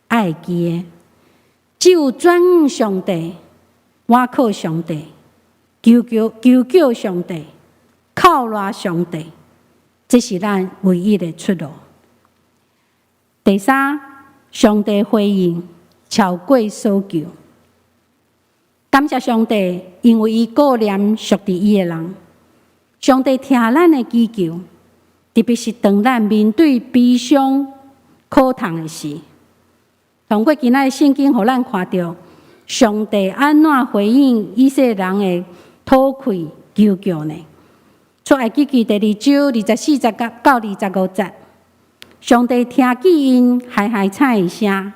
愛會記的，只有轉向上帝，倚靠上帝，求求求叫上帝，靠賴上帝，這是咱唯一的出路。第三，上帝回應超過所求。感謝上帝，因為伊顧念屬佇伊的人。上帝聽咱的祈求，特別是當咱面對悲傷、苦痛的時。通過今仔的聖經，予咱看著上帝按怎回應以色列人的討氣求叫呢？出埃及記第二章24節到25節，上帝聽見𪜶哀哀慘的聲，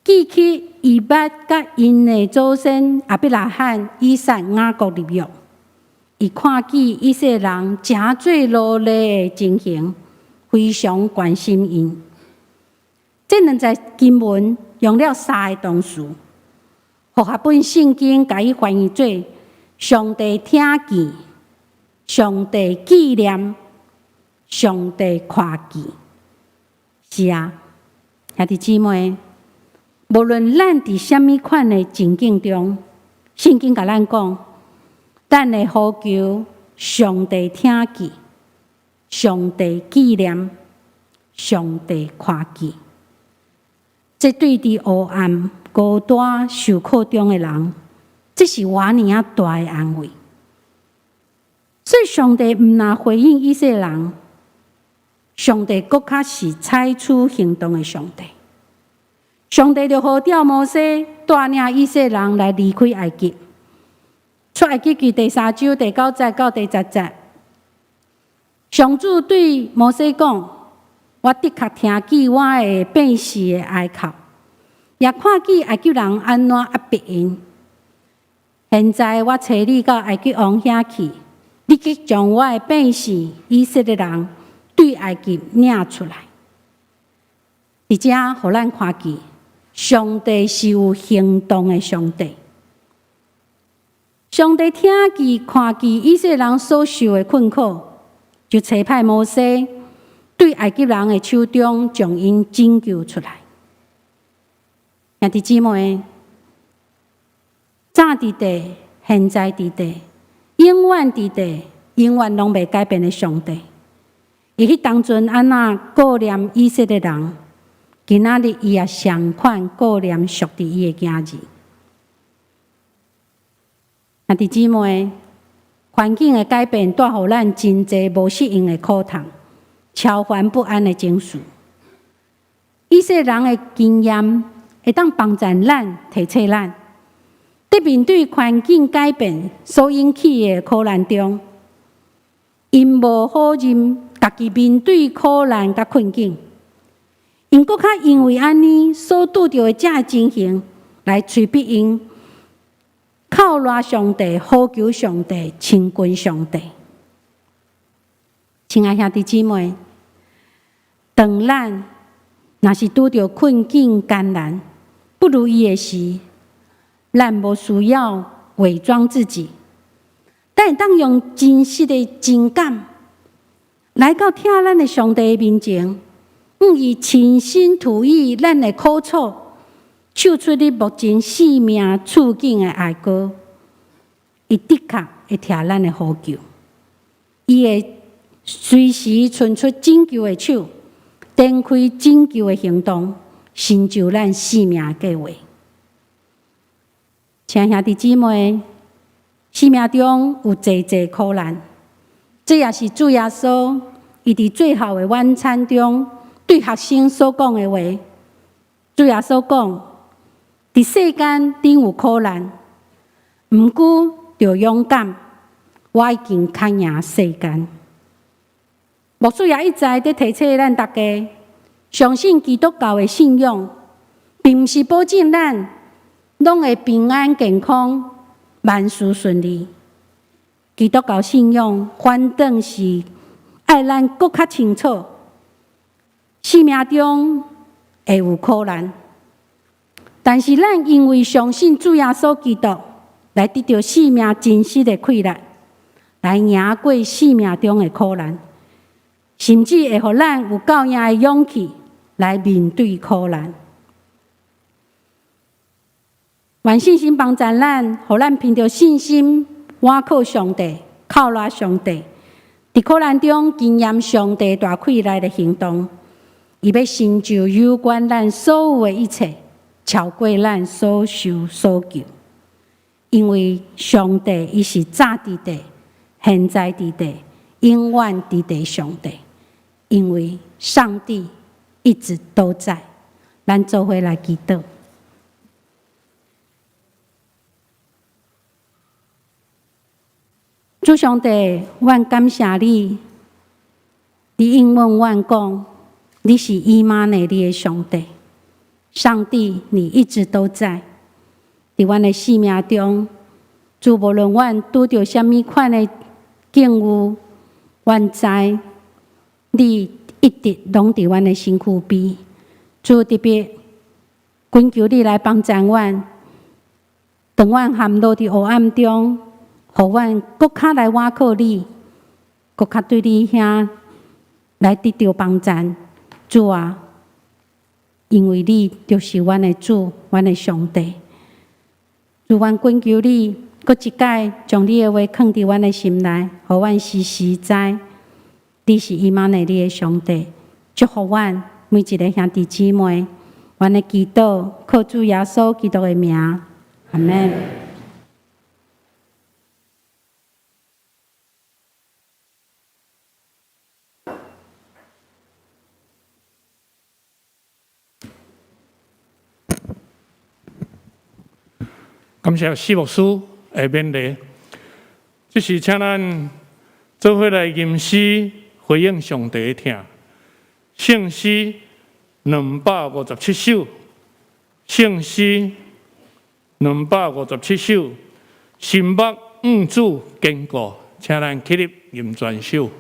記起伊捌佮𪜶的祖先亞伯拉罕、以撒、雅各立約。伊看見以色列人成做奴隸的情形，非常關心𪜶。這兩節經文用了三個動詞，和合本聖經共伊翻譯做：上帝聽見、上帝紀念、上帝看見。是啊，兄弟姊妹，無論咱佇啥物款的情境中，聖經共咱講，咱的呼求，上帝聽見，上帝紀念，上帝看見。這對佇黑暗、孤單、受苦中的人，這是偌爾仔大的安慰。所以，上帝毋但回應以色列人，上帝閣較是採取行動的上帝。上帝就呼召摩西帶領以色列人來離開埃及。出埃及記第三章第九節到第十節，上主對摩西講：我的確聽見我的百姓的哀哭，也看見埃及人按怎壓迫𪜶。現在我差你到埃及王遐去，你去將我的百姓以色列人對埃及領出來。佇遮予咱看見，上帝是有行動的上帝。上帝聽見、看見以色列人所受的困苦，就差派摩西對埃及人的手中將𪜶拯救出來。兄弟姊妹，早佇地，現在佇地，永遠佇地，永遠攏袂改變的上帝，伊彼當陣按怎顧念以色列人，今仔日伊也相款顧念屬佇伊的囝兒。兄弟姊妹，環境的改變帶予咱真濟無適應的苦痛、超煩不安的情緒。以色列人的經驗會當幫助咱、提醒咱，佇面對環境改變所引起的苦難中，𪜶無否認家己面對苦難佮困境，𪜶閣較因為按呢所拄著的這个情形，來催逼𪜶靠賴上帝、呼求上帝、親近上帝。親愛兄弟姊妹，當咱若是拄著困境艱難、不如意的時，咱無需要偽裝自己，咱會當用真實的情感來到疼咱的上帝面前，向伊傾心吐意咱的苦楚，唱出你目前生命處境的哀歌，伊的確會聽咱的呼求，伊會隨時伸出拯救的手，展開拯救的行動，成就咱生命的計劃。親愛兄弟姊妹，生命中有濟濟苦難，這也是主耶穌伊佇最後的晚餐中對學生所講的話。主耶穌講：佇世間恁有苦難，毋過著勇敢，我已經較贏世間。牧師也一再佇提醒咱大家，相信基督教的信仰，並毋是保證咱攏會平安健康、萬事順利。基督教信仰反轉是愛咱閣較清楚，生命中會有苦難，但是咱因為相信主耶穌基督，來得著生命真實的氣力，來贏過生命中的苦難，甚至會予咱有夠贏的勇氣來面對苦難。願信心幫助咱，予咱憑著信心，倚靠上帝，靠賴上帝，佇苦難中經驗上帝大氣力的行動，伊欲成就有關咱所有的一切，超過咱所想所求。因為上帝伊是早佇地、現在佇地、永遠佇地上帝。因為上帝一直都在，咱做伙來祈禱。主上帝，阮感謝你，你應允阮講，你是以馬內利的上帝。上帝，你一直都在，佇阮的生命中，主無論阮拄著啥物款的境遇，阮知你一直攏佇阮的身軀邊。主特別懇求你來幫助阮，當阮陷落佇黑暗中，予阮閣較來倚靠你，閣較對你遐來得著幫助。主啊，因為你就是阮的主，阮的上帝。主，阮懇求你，閣一擺將你的話囥佇阮的心內，予阮時時知你是以馬內利的上帝。祝福阮每一个兄弟姊妹，阮的祈禱靠主耶穌基督的名，阿們。感謝施牧師的勉勵，這是請咱做伙來吟詩回應上帝的疼。聖詩257首，聖詩257首，心目向主堅固，請咱起立吟全首。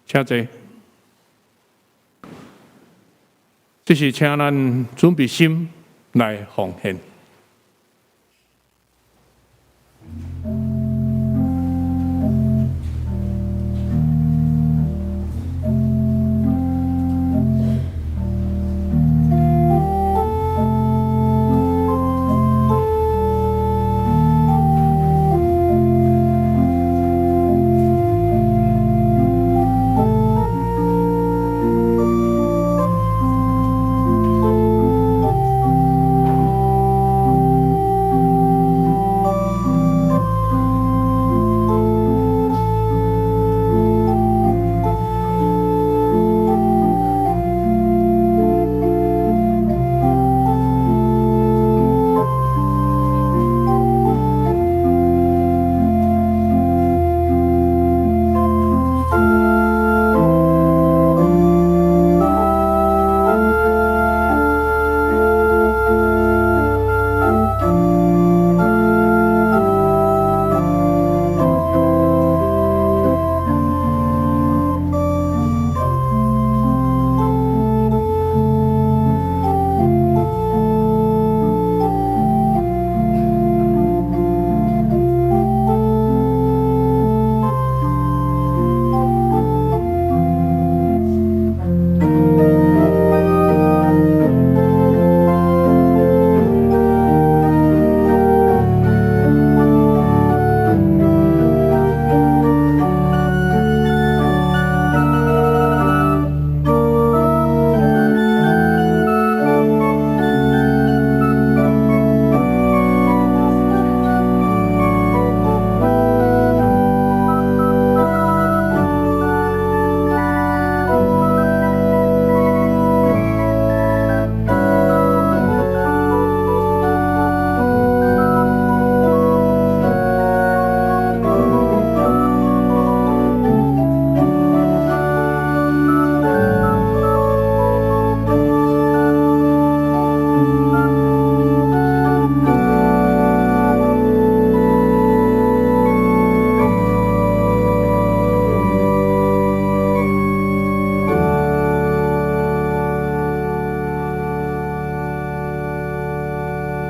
請坐。這是請咱準備心來奉獻。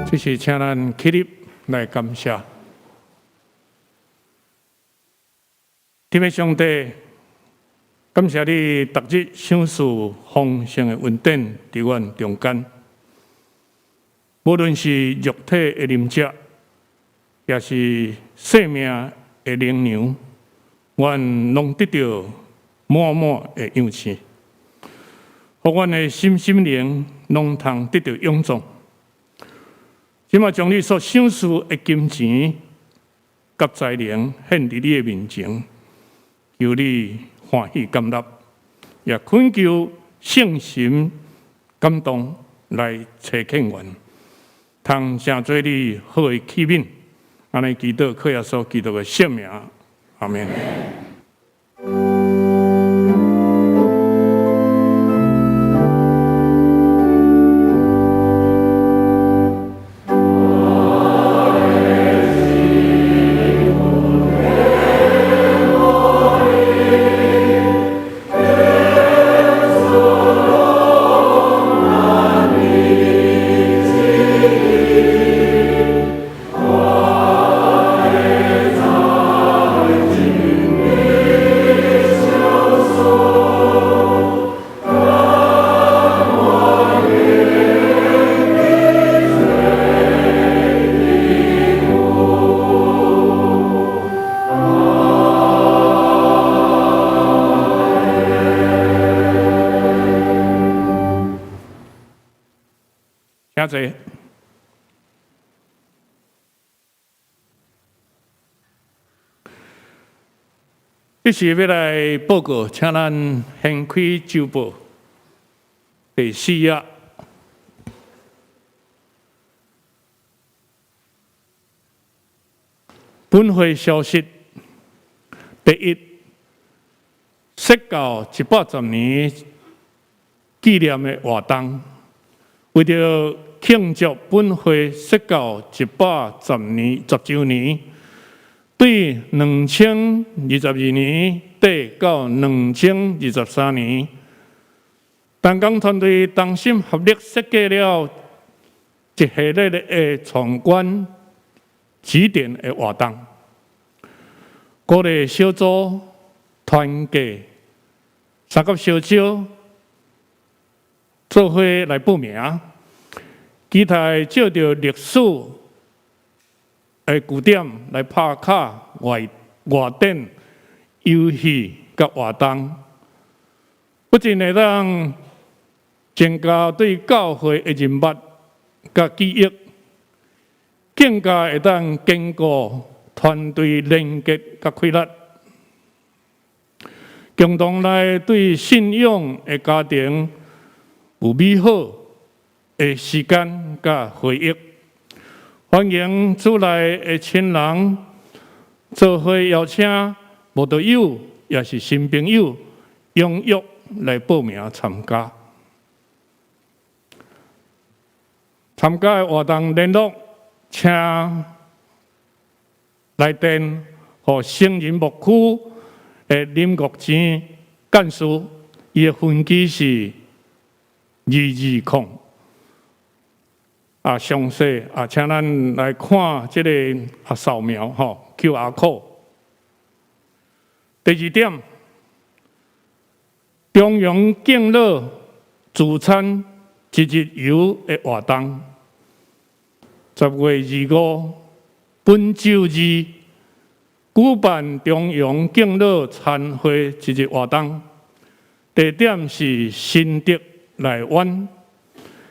這是請咱起立來感謝。天父上帝，感謝你逐日賞賜豐盛的恩典佇阮中間。無論是肉體的飲食，抑是生命的靈糧，阮攏得著滿滿的養賜，予阮的身心靈攏通得著勇壯。這馬將你所賞賜的金錢佮才能獻佇你的面前，求你歡喜甘納，也懇求聖神感動來差遣阮，通成做你好的器皿。按呢祈禱，靠耶穌基督的聖名，阿們。請坐。這是欲來報告，請咱掀開週報第四頁。本會消息：第一，釋教110年紀念的活動，為著慶祝本會釋教110年十週年，對2022年底到2023年，同工團隊同心合力設計了一系列的闖關集點的活動，鼓勵小組團契三級小組做伙來報名，期待借著歷史的據點來拍卡外外展遊戲佮活動，不僅會當增加對教會的認捌佮記憶，更加會當堅固團隊連結佮氣力，共同來對信仰的家庭有美好的時間佮回憶。歡迎主內的親人做伙邀請慕道友，也是新朋友，踴躍來報名參加。參加的活動聯絡，請來電予聖人牧區的林國堅幹事，伊的分機是220。啊，詳細啊，請咱來看這個啊掃描吼 QR code。第二點，中陽敬老助餐一日遊的活動，10月25，本週二舉辦中陽敬老餐會一日活動，地點是新竹內灣。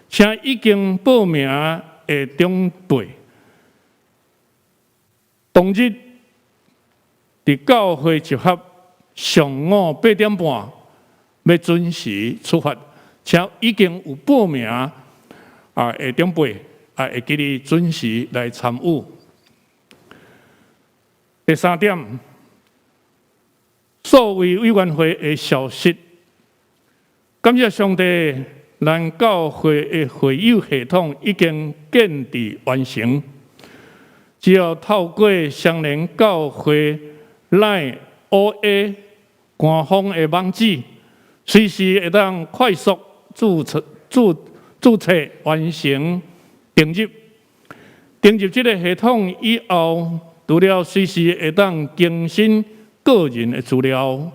請已經報名的長輩，當日佇教會集合，上午8點半欲準時出發。請已經有報名啊的長輩啊，會記得準時來參與。第三點，數位委員會的消息，感謝上帝。咱教會的會友系統已經建置完成，只要透過雙連教會 LINE OA 官方的網址，隨時會當快速註冊完成登入。登入這个系統以後，除了隨時會當更新個人的資料，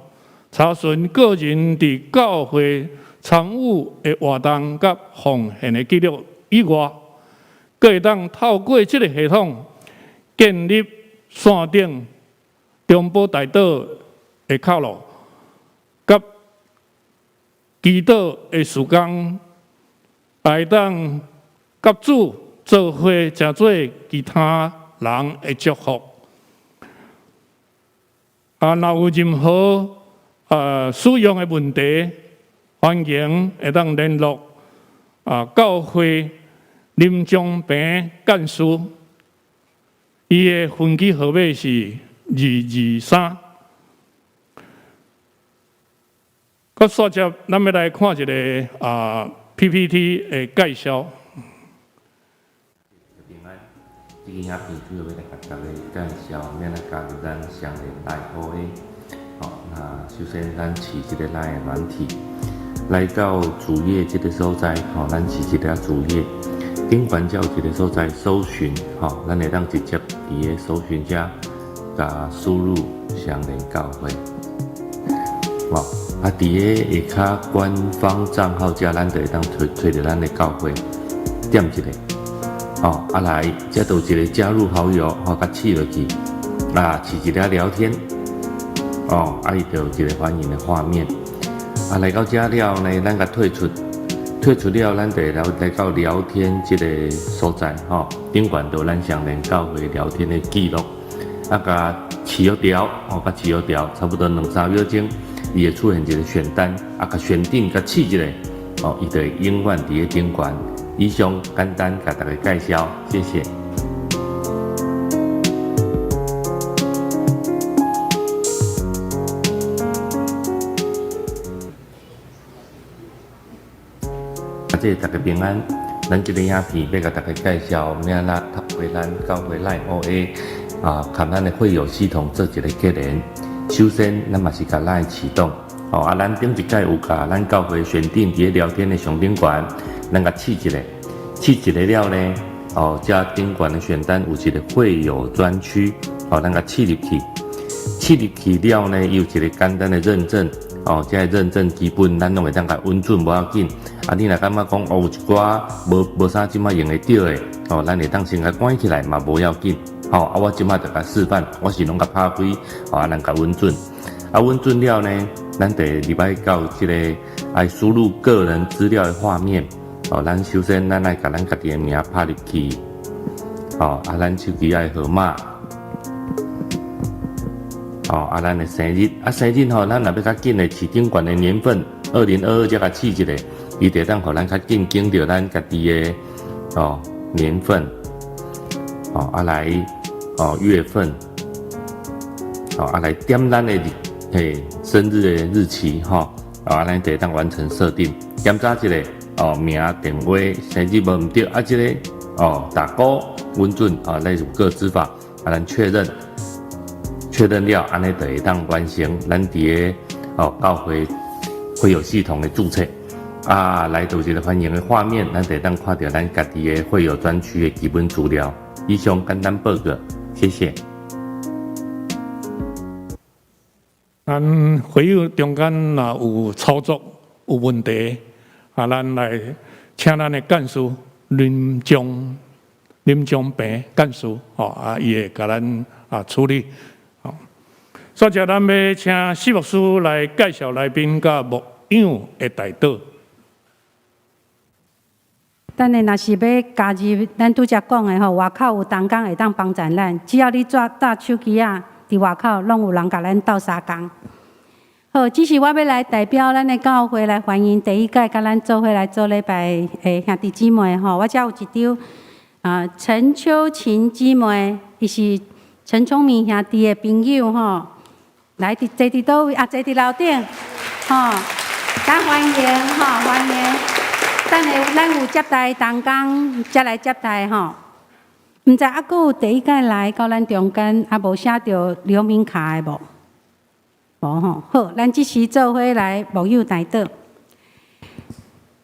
查詢個人佇教會參與的活動佮奉獻的記錄以外，閣會當透過這个系統建立線頂中保代禱的卡路，佮祈禱的時間，會當佮主做伙，成做其他人的祝福。啊，若有任何使用的問題，歡迎會當聯絡啊教會林章平幹事，伊的分機號碼是223。閣煞接，咱欲來看一个啊 PPT 的介紹。平安，這个影片主要欲來共大家介紹，欲按怎加入咱雙連 LINE OA。好，那首先咱飼這个 LINE 的軟體，來到主頁這个所在，吼，咱飼一个主頁，頂懸才有一个所在搜尋，吼，咱會當直接佇个搜尋遮，共輸入雙連教會，吼，啊，佇个下跤官方帳號遮，咱就會當揣揣著咱的教會，點一下，吼，啊來，遮就有一个加入好友，吼，共試落去，啊，試一下聊天，哦，啊，伊就有一个歡迎的畫面。啊，來到遮了呢，咱共退出，退出了，咱就會來到聊天這个所在，吼，頂懸就有咱雙連教會聊天的記錄，啊，共試予著，吼，共試予著，差不多兩三秒鐘，伊會出現一个選單，啊，共選定，共試一下，哦，伊就會永遠佇咧頂懸。以上簡單共大家介紹，謝謝。啊，這个大家平安。咱這个影片欲共大家介紹，欲按怎透過咱教會 LINE OA 啊，佮咱的會友系統做一个結連。首先，咱嘛是共 LINE 啟動，哦，啊，咱頂一擺有共咱教會選定佇咧聊天的上頂懸，咱共試一下，試一下了呢，哦，遮頂懸的選單有一個會友專區，哦，咱共試入去，試入去了呢，伊有一個簡單的認證，哦，這个認證基本咱攏會當共穩準無要緊。啊，你若感覺講哦，有一寡無無啥這擺用會著的，哦，咱會當先共關起來嘛無要緊。吼，啊，我這擺就共示範，我是攏共拍開，哦，啊，咱共穩準，啊，穩準了呢，咱就入來到這個愛輸入個人資料的畫面，哦，咱首先咱愛共咱家己的名拍入去，哦，啊，咱手機愛號碼，哦，啊，咱的生日，啊，生日吼，咱若欲較緊的飼頂懸的年份，2022才共試一下，伊就會當予咱較緊揀著咱家己的哦年份，哦，啊來。哦，月份，哦，啊來點咱的日，嘿，生日的日期，吼，啊，咱就會當完成設定。檢查一下，哦，名、電話、生日無毋對，啊，這个哦，打勾，穩準，啊，類似個資法，啊，咱確認，確認了，按呢就會當完成咱佇个哦教會會友系統的註冊。啊，來到一個歡迎的畫面，咱就會當看著咱家己的會友專區的基本資料。以上簡單報告。謝謝。咱會友中間若有操作有問題，啊，咱來請咱的幹事林章平幹事，吼，啊，伊會共咱啊處理。好，煞來咱欲請施牧師來介紹來賓佮牧養的代禱。等下若是欲加入咱拄才講的吼，外口有同工會當幫贊咱，只要你帶手機仔，佇外口攏有人共咱鬥相共。好，這時我欲來代表咱的教會來歡迎第一屆佮咱做伙來做禮拜的兄弟姊妹吼。我遮有一張啊，陳秋琴姊妹，伊是陳聰明兄弟的朋友吼。來，佇坐佇佗位啊？坐佇樓頂吼，咱歡迎吼，歡迎。等下咱有接待同工，才來接待吼。毋知猶閣有第一屆來到咱中間，猶無寫著留名卡的無？無吼。好，咱這時做伙來牧養代禱。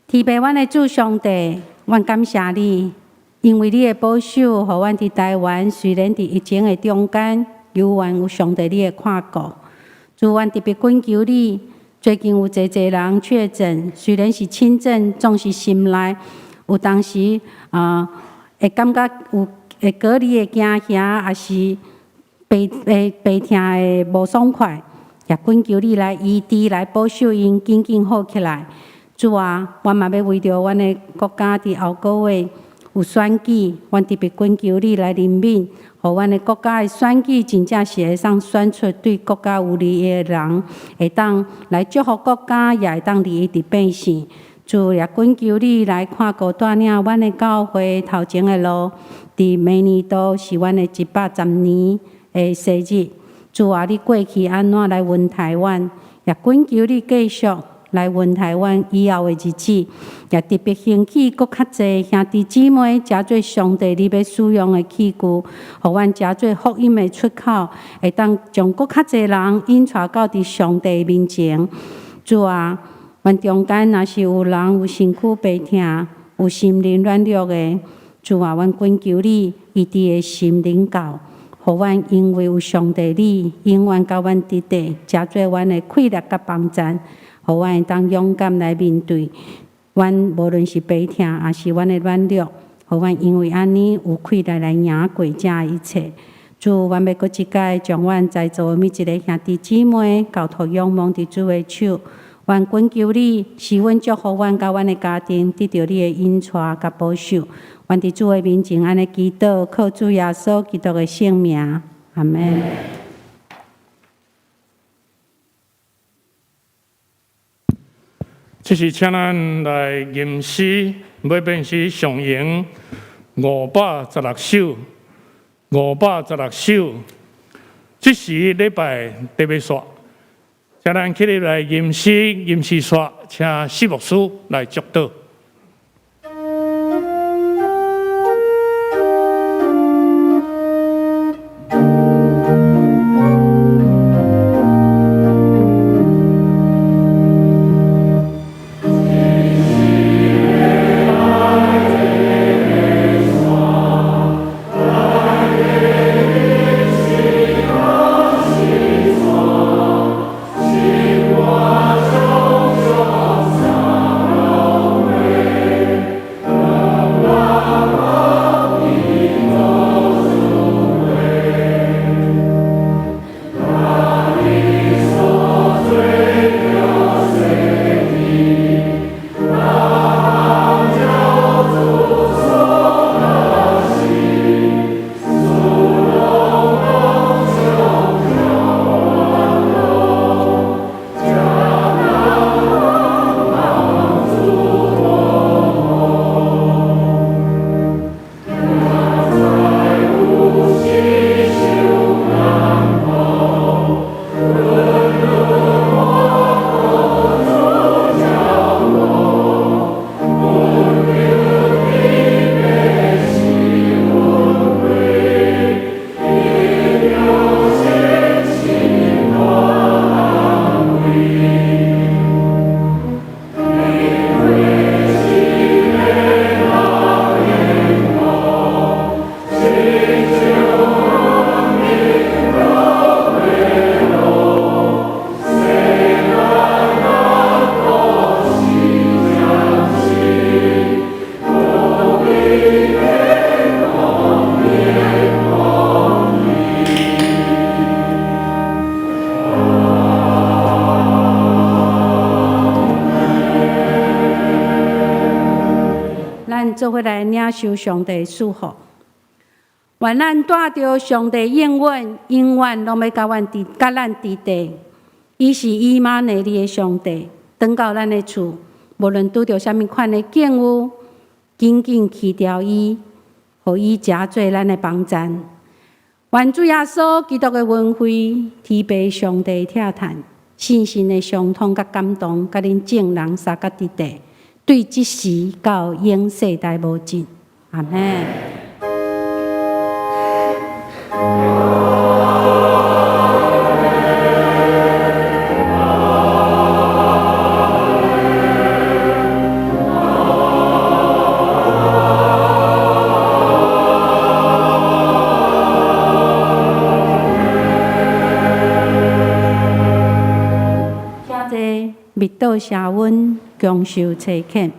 天父，阮的主上帝，阮感謝你，因為你的保守，予阮佇台灣雖然佇疫情的中間，猶原有上帝你的看顧。主，阮特別懇求你。最近有濟濟人確診，雖然是輕症，總是心內有當時啊，會感覺有會隔離的驚嚇，抑是病會病疼的無爽快，也懇求你來醫治，來保守𪜶緊緊好起來。主啊，阮嘛欲為著阮的國家佇後個月有選舉，阮特別懇求你來憐憫，予阮的國家的選舉真正是會當選出對國家有利的人，會當來祝福國家，也會當利益佇百姓。主也懇求你來看顧帶領阮的教會頭前的路，佇明年度是阮的110年的生日。主啊，你過去按怎來恩待阮，也懇求你繼續來恩待阮以後的日子，也特別興起閣較濟兄弟姊妹，成做上帝你欲使用的器具，予阮成做福音的出口，會當將閣較濟人引帶到佇上帝面前。主啊，阮中間若是有人有身軀病痛、有心靈軟弱的，主啊，阮懇求你醫治的心臨到，予阮因為有上帝你永遠佮阮佇佇，成做阮的氣力佮幫贊。予阮會當勇敢來面對，阮無論是病痛，抑是阮的軟弱，予阮因為按呢有氣力來贏過這一切。主，阮欲閣一擺將阮在座的每一个兄弟姊妹交託仰望佇主的手。阮懇求你，賜阮祝福阮佮阮的家庭得著你的引帶佮保守。阮佇主的面前按呢祈禱，靠主耶穌基督的聖名，阿們。這時請咱來吟詩，尾變是上詠516首，516首。這時禮拜特別煞，請咱起立來吟詩，吟詩煞，請施牧師來祝禱。做伙來領受上帝祝福。願咱帶著上帝應允，永遠攏欲佮阮佇，佮咱佇地。伊是以馬內利的上帝，轉到咱的厝，無論拄著啥物款的境遇，緊緊牽牢伊，予伊成做咱的幫贊。願主耶穌基督的恩惠，天父上帝疼疼，聖神的相通佮感動，佮恁眾人相佮佇地，對這時到永世代無盡。阿們。請坐，密道社溫，共受差遣。